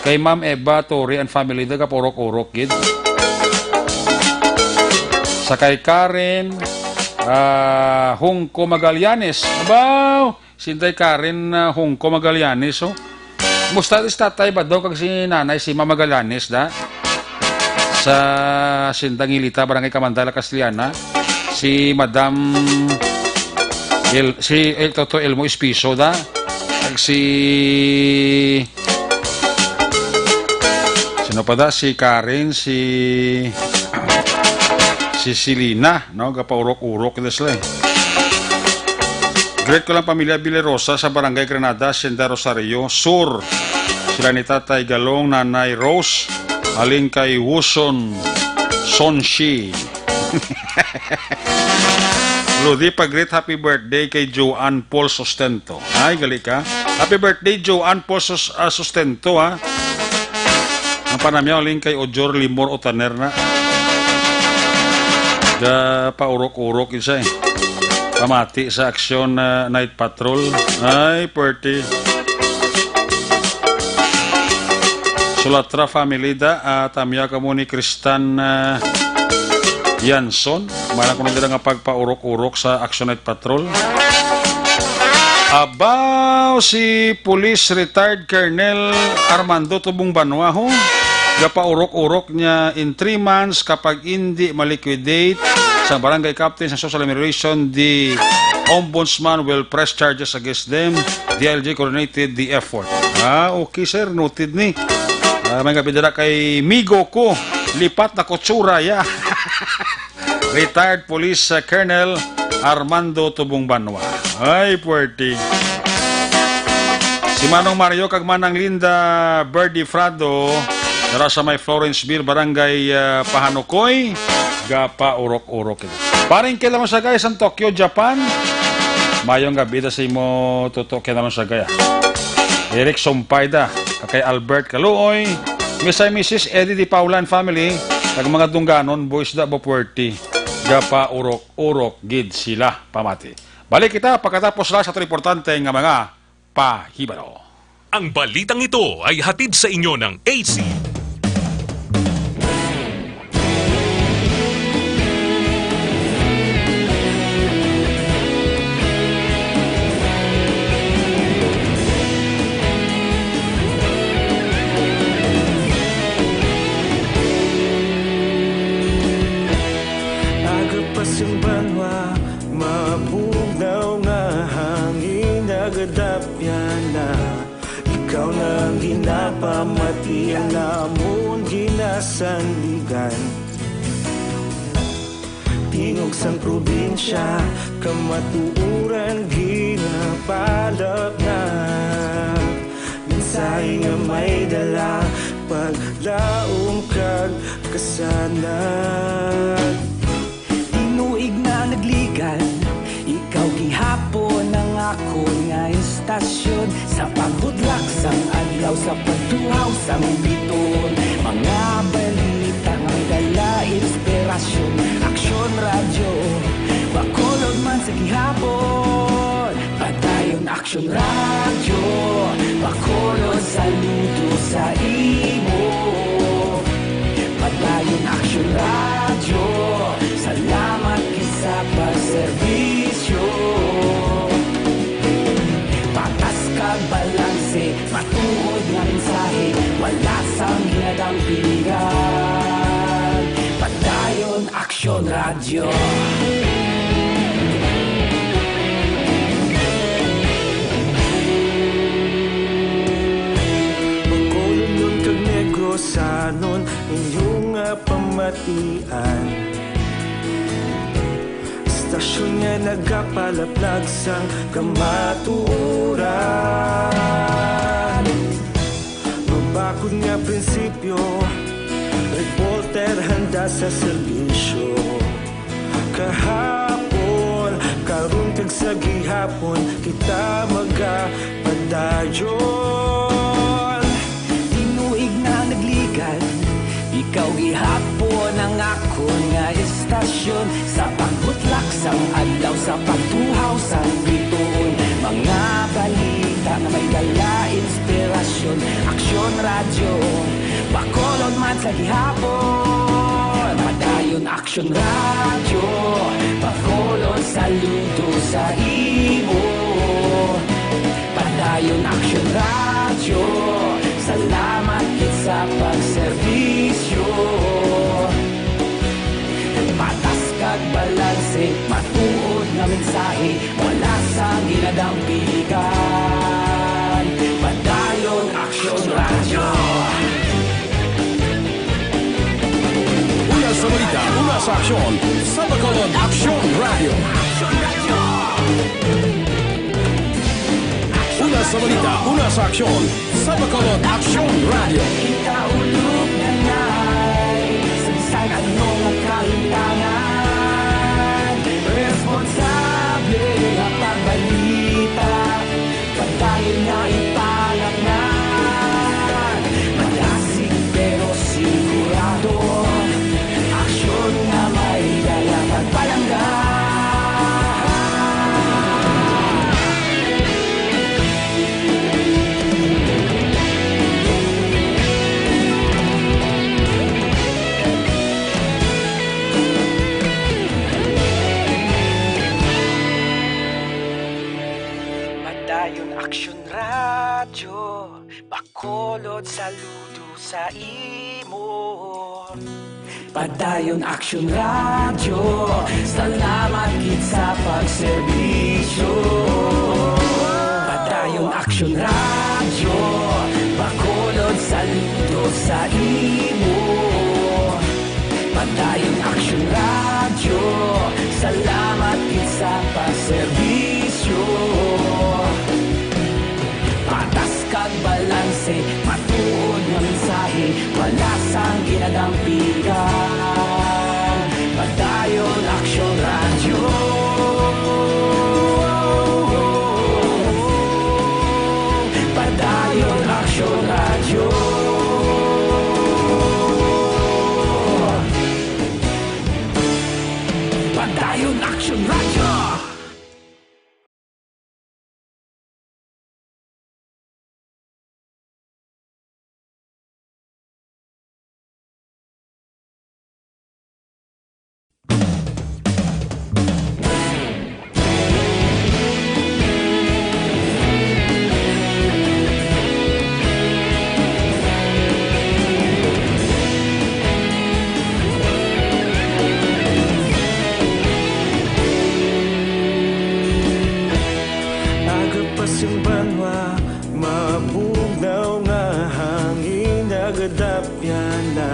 Kay Ma'am Eva Torre and family, da, gapaurok-urok gid. Sa kay Karen, ah, Hungko Magallanes. Abaw! Sinday Karen, ah, Hungko Magallanes, oh. Musta si tatay ba daw kag si nanay, si Ma'am Magallanes, da? Sa Sindang Hilita, Barangay Kamandala, Castellana. Si Madam El-, si El Toto Elmo Espiso, da? Kag si Sino pa da? Si Karen, si, si Selena, no? Gapaurok-urok na sila, eh. Greet ko lang pamilya Villarosa sa Barangay Granada, Hacienda Rosario Sur. Sila ni Tatay Galong, Nanay Rose, halin kay Wuson Sonshi. Lodi, pa-greet happy birthday kay Joanne Paul Sustento. Ay, gali ka. Happy birthday, Joanne Paul Sus-, ah, Sustento, ha. Ang panamyaw, halin kay Ojor Limor Otaner na. Gapaurok-urok isa, eh. Pamati sa Aksyon, ah, Night Patrol. Ay, pwerte. Sulatra family da, ah, tamya kamo ni Kristan, ah, Yanson. Mana ko na dira nga pagpaurok-urok sa Action Night Patrol. Abaw, si Police Retired Colonel Armando Tubong Banwa, ho. Gapaurok-urok niya in three months kapag hindi ma-liquidate sa barangay captain sa social remuneration, the ombudsman will press charges against them. D I L G coordinated the effort. Ah, okay, sir. Noted ni. Ah, may gabi dira kay migo ko. Lipat na kutsura, ya. Retired Police, uh, Colonel Armando Tubong Banwa. Ay, puwerte. Si Manong Mario kag Manang Linda Birdie Frado, dara sa may Florenceville, Barangay, uh, Pahanukoy, gapaurok-urok. Paring Kay Lamon Sagay sa Tokyo, Japan. Mayong gabi da sa imo, Toto Kay Lamon Sagay, ah. Eric Sumpay da, kay Albert Kaluoy, Misay Missus Eddie Di Paula and family, kag mga Dungganon boys da, ba puwerte, gapaurok-urok gid sila, pamati. Balik kita pagkatapos lang sa aton importante nga mga pahibalo. Ang balitang ito ay hatid sa inyo ng A C. Agapas ang banwa, mabugnaw nga hangin, nagadapya na. Ikaw na ang ginapamati, ang amon ginasandigan. Tingog sang probinsya, kamatuoran ginapalapnag. Mensahe nga may dala, paglaom kag kasanag. Tinuig na nagligad, ikaw gihapon ang akon nga istasyon. Sa paghudlak sang adlaw, sa pagtuhaw sang bituon, mga balita nga may dala inspirasyon. Aksyon Radyo, Bacolod man sa gihapon. Padayon Aksyon Radyo, Bacolod, saludo sa imo. Padayon Aksyon Radyo, salamat gid sa pagserbisyo. Patas kag balanse, matuod nga mensahe, wala sang ginadampigan. Padayon Aksyon Radyo. Bacolodnon kag Negrosanon, inyo nga pamatian. Istasyon nga nagapalaplag sang kamatuoran. Mabakod nga prinsipyo, reporter handa sa serbisyo. Kahapon, karon kag sa gihapon, kita magapadayon. Tinuig na nagligad, ikaw gihapon ang akon nga istasyon. Sa pagbutlak sang adlaw, sa pagtuhaw sang bituon, mga balita nga may dala inspirasyon. Aksyon Radyo, Bacolod man sa gihapon. Padayon Aksyon Radyo, Bacolod, saludo sa imo. Padayon Aksyon Radyo, salamat gid sa pagserbisyo. Patas kag balanse, matuod nga mensahe, wala sang ginadampigan. Padayon Aksyon Radyo. Una sa balita, una sa aksyon, sa Bacolod Aksyon Radyo. Una sa balita, una sa aksyon, sa Bacolod Aksyon Radyo. Kita ulog na nay, sa bisan anong kahimtangan, responsable nga pagbalita. Padayon nga ipangatnan, madasig pero sigurado, aksyon nga may dala pagpalangga. Padayon Aksyon Radyo, Bacolod, saludo sa imo. Padayon Aksyon Radyo, salamat gid sa pagserbisyo. Padayon Aksyon Radyo, Bacolod, saludo sa imo. Padayon Aksyon Radyo, salamat gid sa pagserbisyo. Patas kag balanse, matuod nga mensahe, wala sang ginadampigan. Padayon Aksyon Radyo. Padayon Aksyon Radyo. Padayon Aksyon Radyo. Aga pa sing banwa, maabog na Nagadapyan na,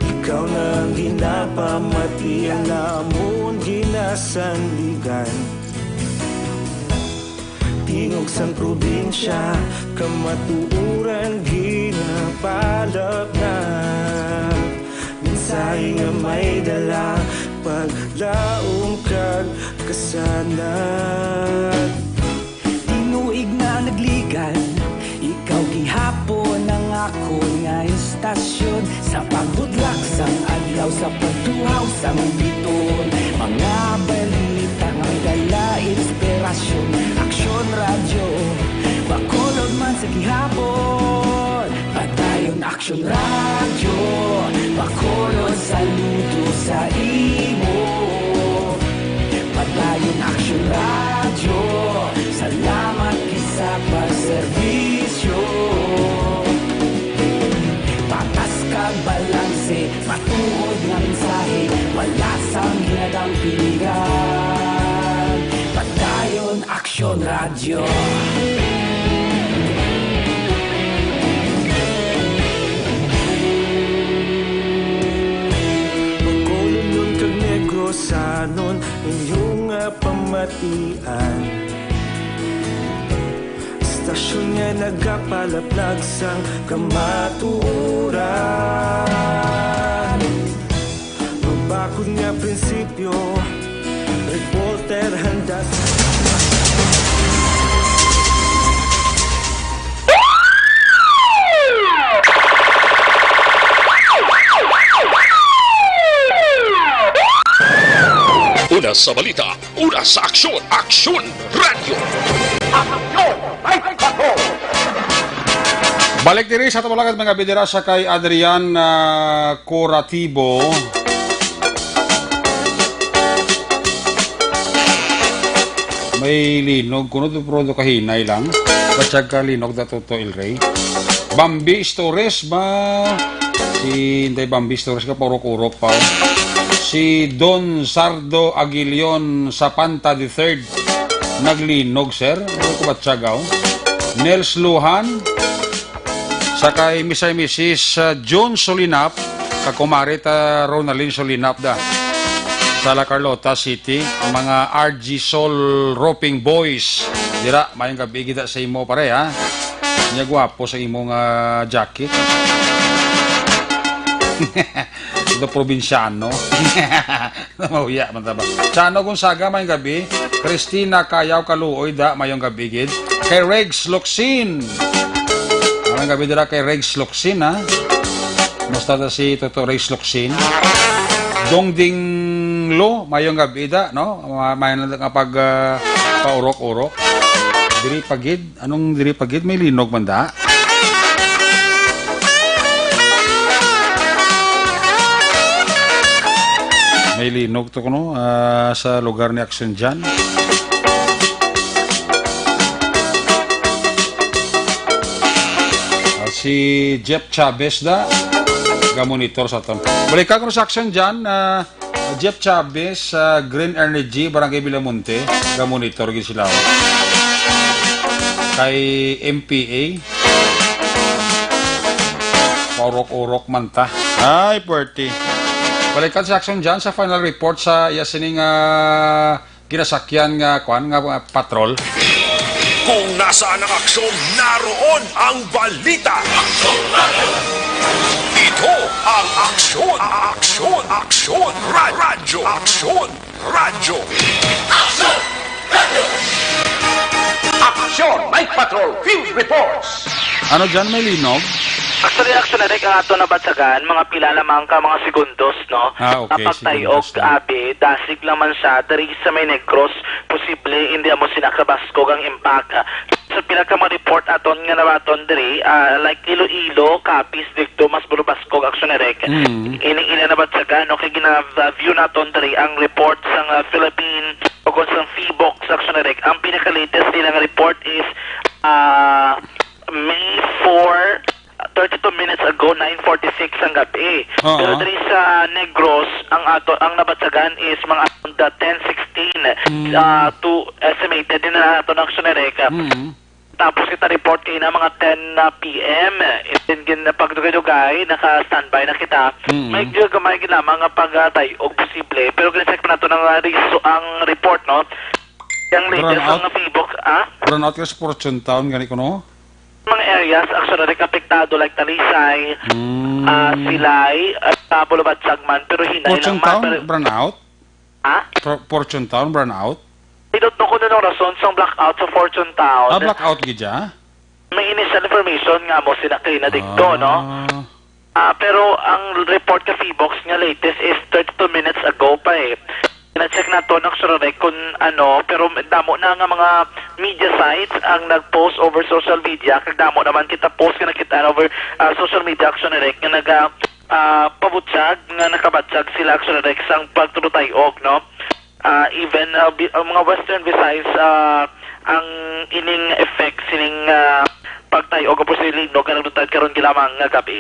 ikaw na ang ginapamati, ang amon ginasandigan. Tingog sang probinsya, kamatuoran ginapalapnag. Mensahe nga may dala, paglaom kag kasanag. Tinuig na nagligan, ikaw gihapon ang akon nga istasyon. Sa pagbudlak sang adlaw, sa pagtuhaw sang biton, mga balita nga dala inspirasyon. Aksyon Radyo, Bacolod man sa gihapon. Padayon Aksyon Radyo, Bacolod, saludo sa imo. Padayon Aksyon Radyo, salamat gid sa pagserbisyo. Patas kag balanse, matuod nga mensahe, wala sang ginadampingan. Padayon Aksyon Radyo. Bacolodnon kag Negrosanon, inyo nga pamatian. Istasyon nga nagapalaplag sang kamatuoran. Mabakod nga prinsipyo, reporter handa sa Una sa balita, una sa aksyon, Aksyon Radyo. Aksyon! May patrol! Balik diri sa Tumalagat mga bidira sa kay Adrian ah, Coratibo. May linog kuno to, pero kahinay lang. Batsag ka linog da Toto El Rey. Bambi Stores ba? Si Inday Bambi Stores ka, paurok-urok pa. Si Don Sardo Aguilion Sapanta the third. Naglinog, sir. Ano ko batsag, aw? Nels Luhan. Sa kay Misay Misis uh, June Solinap, kakumare ta Ronaldin Solinap da. Sa La Carlota City, mga R G Sol Roping Boys. Dira, mayong gabi kita sa imo pare ha. Nya gwapo sa imo nga jacket. Ito probinsyano. Mahuya man ta ba. Chano Gonzaga, mayong gabi. Christina Kayaw Kaluoy da, mayong gabi gid. Kay Regs Locsin. Mayong gabi dira kay Regs Locsin ha. Musta ta si Toto Regs Locsin? Dongding Lo, mayong gabi da, no? May na nga pag ah, paurok-urok. Diri pagid, anong diri pagid may linog man da? May linog to kuno ah, sa lugar ni Aksyon Jan. Ah, si Jeff Chavez da ga-monitor sa aton. Balikan ko sa Aksyon Jan. ah, Jeff Chavez sa Green Energy, Barangay Villamonte. Ga-monitor gid sila. Kay M P A. Paurok-urok man ta. Ay, puwerte. Balikan sa Aksyon Jan sa final report sa iya sining ah, ginasakyan nga kwan nga ah, patrol. Kung nasaan ang aksyon, naroon ang balita. Ito ang aksyon, aksyon, aksyon, ra- radyo, aksyon, radyo. Aksyon! May patrol! Field reports! Ano dyan? May linog? Actually, actually, Rick, ang ato nabatsagan, mga pila lamang ka mga segundos, no? Ah, okay, Napagtayog, segundos na. Abi, dasig lang man siya, diri sa may Negros, posible, hindi mo sinakabaskog ang impact. Sa pila ka mga report aton nga nabaton diri, ah, like Iloilo, Capiz, dito, mas bulubaskog, actually, Rick. Mm. Ining ila nabatsagan, no? Kay gina-view naton diri ang report sa nga Philippine o kung sa Phivolcs, actually, Rick. Ang pinaka-latest nila nga report is, ah, May four, thirty-two minutes ago, nine forty-six ang gabi. Oo. Pero diri sa Negros, ang ato ang nabatsagan is mga around the ten sixteen. Mm. Ah, to estimated din na ato ng Sunerek. Mm. Tapos kita report kay na mga ten na P M. And then, gin-, pagdugay-dugay, naka-standby na kita. Mm. May medyo gamay gid lamang nga pag, ah, tay-og posible. Pero gina-check pa nato ng, ah, riso-, ang report, no? Yung latest Brownout? Ang Facebook, ah? Brownout ka sa Fortune Town, gani ko, no? Mga areas, actually, like, apektado, like Talisay, Mm. ah, Silay, at, ah, Boulevard Sagman, pero hinay Fortune lang man, Town, pero brownout? Ha? Pro-, Fortune Town, brownout? I don't know kung anong rason sang blackout sa Fortune Town. Ah, blackout gid siya? May initial information nga mo sila kay na dito, no? Ah. Ah, pero ang report ka Phobox nga latest is thirty-two minutes ago pa eh. Na-check nato, actually, kung ano, pero damo na nga mga media sites ang nag-post over social media, kag damo naman kita post nga nakita over, ah, social media, actually, nga naga, ah, pabutyag, nga nakabatyag sila, actually, sang pagtulutay-og, no? Ah, even, ah, bi-, ang mga Western Visayas, ah, ang ining effect sining, ah, pagtay-og o posibleng linog nga nagtutad karon gilamang nga gabi.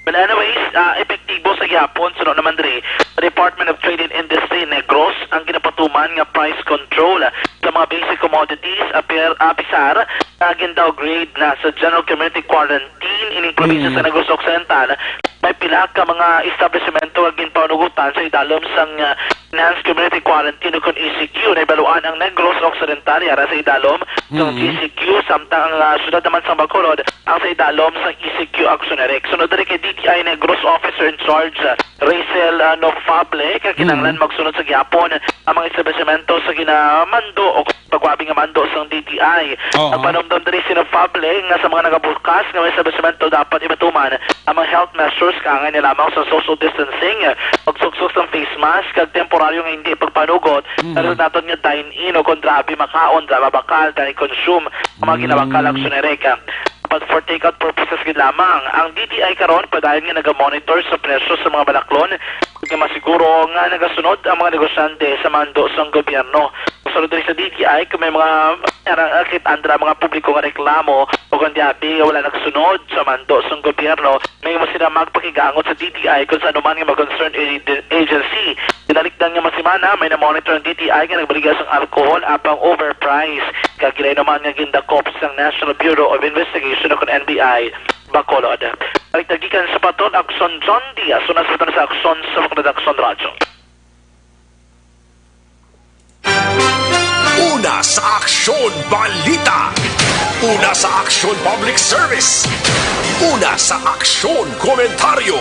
But anyways, ah, epektibo sa gihapon, suno naman diri, Department of Trade and Industry Negros ang ginapatuman nga price control sa mga basic commodities, aper-, apisar nga gin-downgrade na sa general community quarantine ining probinsya sa Mm. Negros Occidental. May pila ka mga establishmento nga ginpanugutan sa idalom sang, ah, Enhanced Community Quarantine o kon E C Q. Nahibaluan ang Negros Occidental yara sa idalom sang Mm. G C Q, samtang ang, ah, siyudad naman sang Bacolod ang sa idalom sang E C Q Action Direct. Sunod diri kay D T I Negros Officer in Charge, ah, Rachel, ah, Nofable, kag kinahanglan Mm. magsunod sa gihapon ang mga establishmento sa ginamando o pagwabi nga mando sang D T I. Oo. Nagpanumdom diri si Nofable nga sa mga nagabukas nga mga establishmento dapat ipatuman ang mga health measures, kaangay na lamang sa social distancing, pagsuksok sang face mask, kag temporaryo nga hindi pagpanugot Mm. sa resultaton nga dine-in o kon drive-in makaon, drive-in bakal, dine-in consume ang mga Mm. ginabakal, aksyon ni Reka. But for takeout purposes gid lamang, ang D T I karon padayon nga nagamonitor sa presyo sa mga balaklon, nga masiguro nga nagasunod ang mga negosyante sa mando sang gobyerno. Sunod diri sa D T I, kung may mga nakit-an dira mga publiko nga reklamo o kon diabi nga wala nagsunod sa mando sang gobyerno, may mo sila magpakigaangot sa D T I kung sa anuman nga mga concerned ag-, agency. Tinalikdan nga mga semana, may na-monitor ang D T I nga nagbaligya sang alcohol apang overprice, kag ginahinuman nga gindakop sang National Bureau of Investigation o kon N B I Bacolod. Balik na gikan sa Patrol Aksyon, John Diaz, una sa Patrol sa Aksyon sa Bacolod Aksyon Radyo. Una sa Aksyon Balita. Una sa Aksyon Public Service. Una sa Aksyon Komentaryo.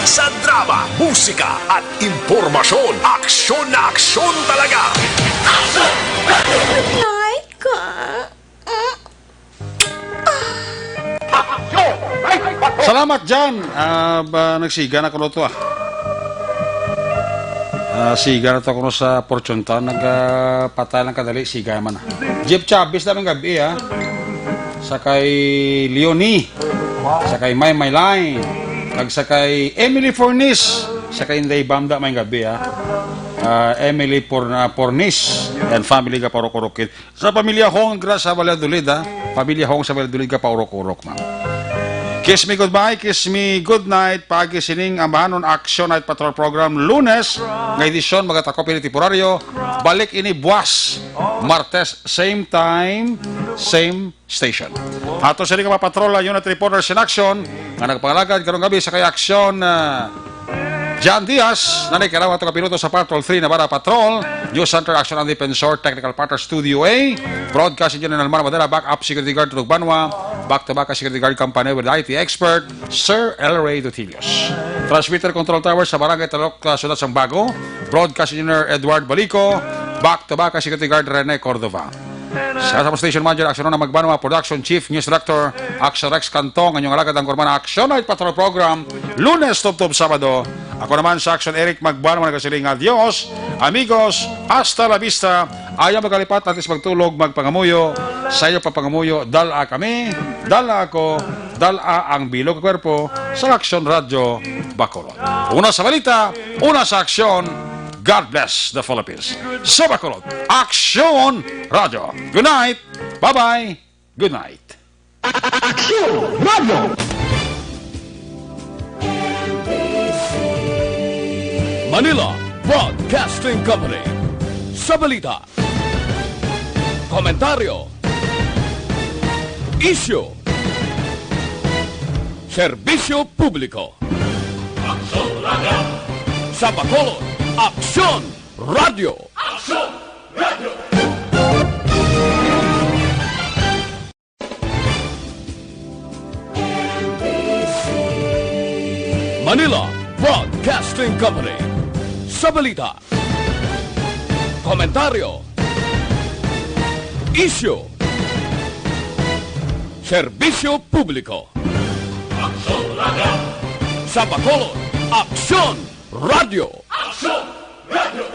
Sa drama, musika, at impormasyon, aksyon na aksyon talaga. Nay, ka. Salamat, Jan. Ah, ba, nagsiga na kuno to, ah. Ah, siga na to kuno sa Fortune Town. Nag, ah, patay lang kadali, siga man, ah. Jeff Chavez na ng gabi, ah. Sa kay Leonie. Sa kay May May Line. Kag sa kay Emily Fornis. Sa kay Inday Bamda, may gabi, ah. Ah, Emily Por-, ah, Fornis and family ka Paurok-Orokid. Sa pamilya Hong, gra sa Valladolid, ha? Pamilya Hong sa Valladolid ka Paurok-Orok, ma'am. Kiss me goodbye, kiss me good night. Paagi sining ambahanon Action Night Patrol Program, Lunes, nga edisyon, magatakop ini temporaryo. Balik ini buwas, Martes, same time, same station. Ato sini ka mga patrol, ang unit reporters in action, nga nagpangalagad karong gabi sa kay Action, ah, John Diaz, nanay karawa to kapiloto sa Patrol three Navarra Patrol, News Center Action ang Defensor, Technical Partner Studio A, Broadcast Engineer Nalmar Madera, Backup Security Guard Tulog Banwa, Back to Back Security Guard Company with I T Expert, Sir El Rey Dutilios. Transmitter Control Tower sa Barangay Talok, uh, Ciudad Sambago, Broadcast Engineer Edward Balico, Back to Back Security Guard Rene Cordova. Sa, sa Station Manager, Action na Magbanwa, Production Chief, News Director, Action Rex Cantong, inyong alagad ang Kurman Action Night Patrol Program, Lunes tubtob Sabado. Ako naman sa Action Eric Magbanwa, nagasiling nga, "Adios, amigos, hasta la vista." Ayaw magkalipat, atis magtulog, magpangamuyo. Sa iyo papangamuyo, dala kami, dala ako, dala ang bilog kwerpo sa Action Radio Bacolod. Una sa balita, una sa aksyon. God bless the Philippines. Sa Bacolod, Action Radio. Good night. Bye-bye. Good night. Action Radio. Manila Broadcasting Company. Sa balita, komentaryo, Isyu. Serbisyo publiko. Aksyon Radio. Sa Bacolod, Aksyon Radio. Aksyon Radio. Manila Broadcasting Company. Sa balita, komentaryo, isyu, serbisyo publiko. Aksyon Radio. Sa Bacolod, Aksyon Radio. Aksyon Radio.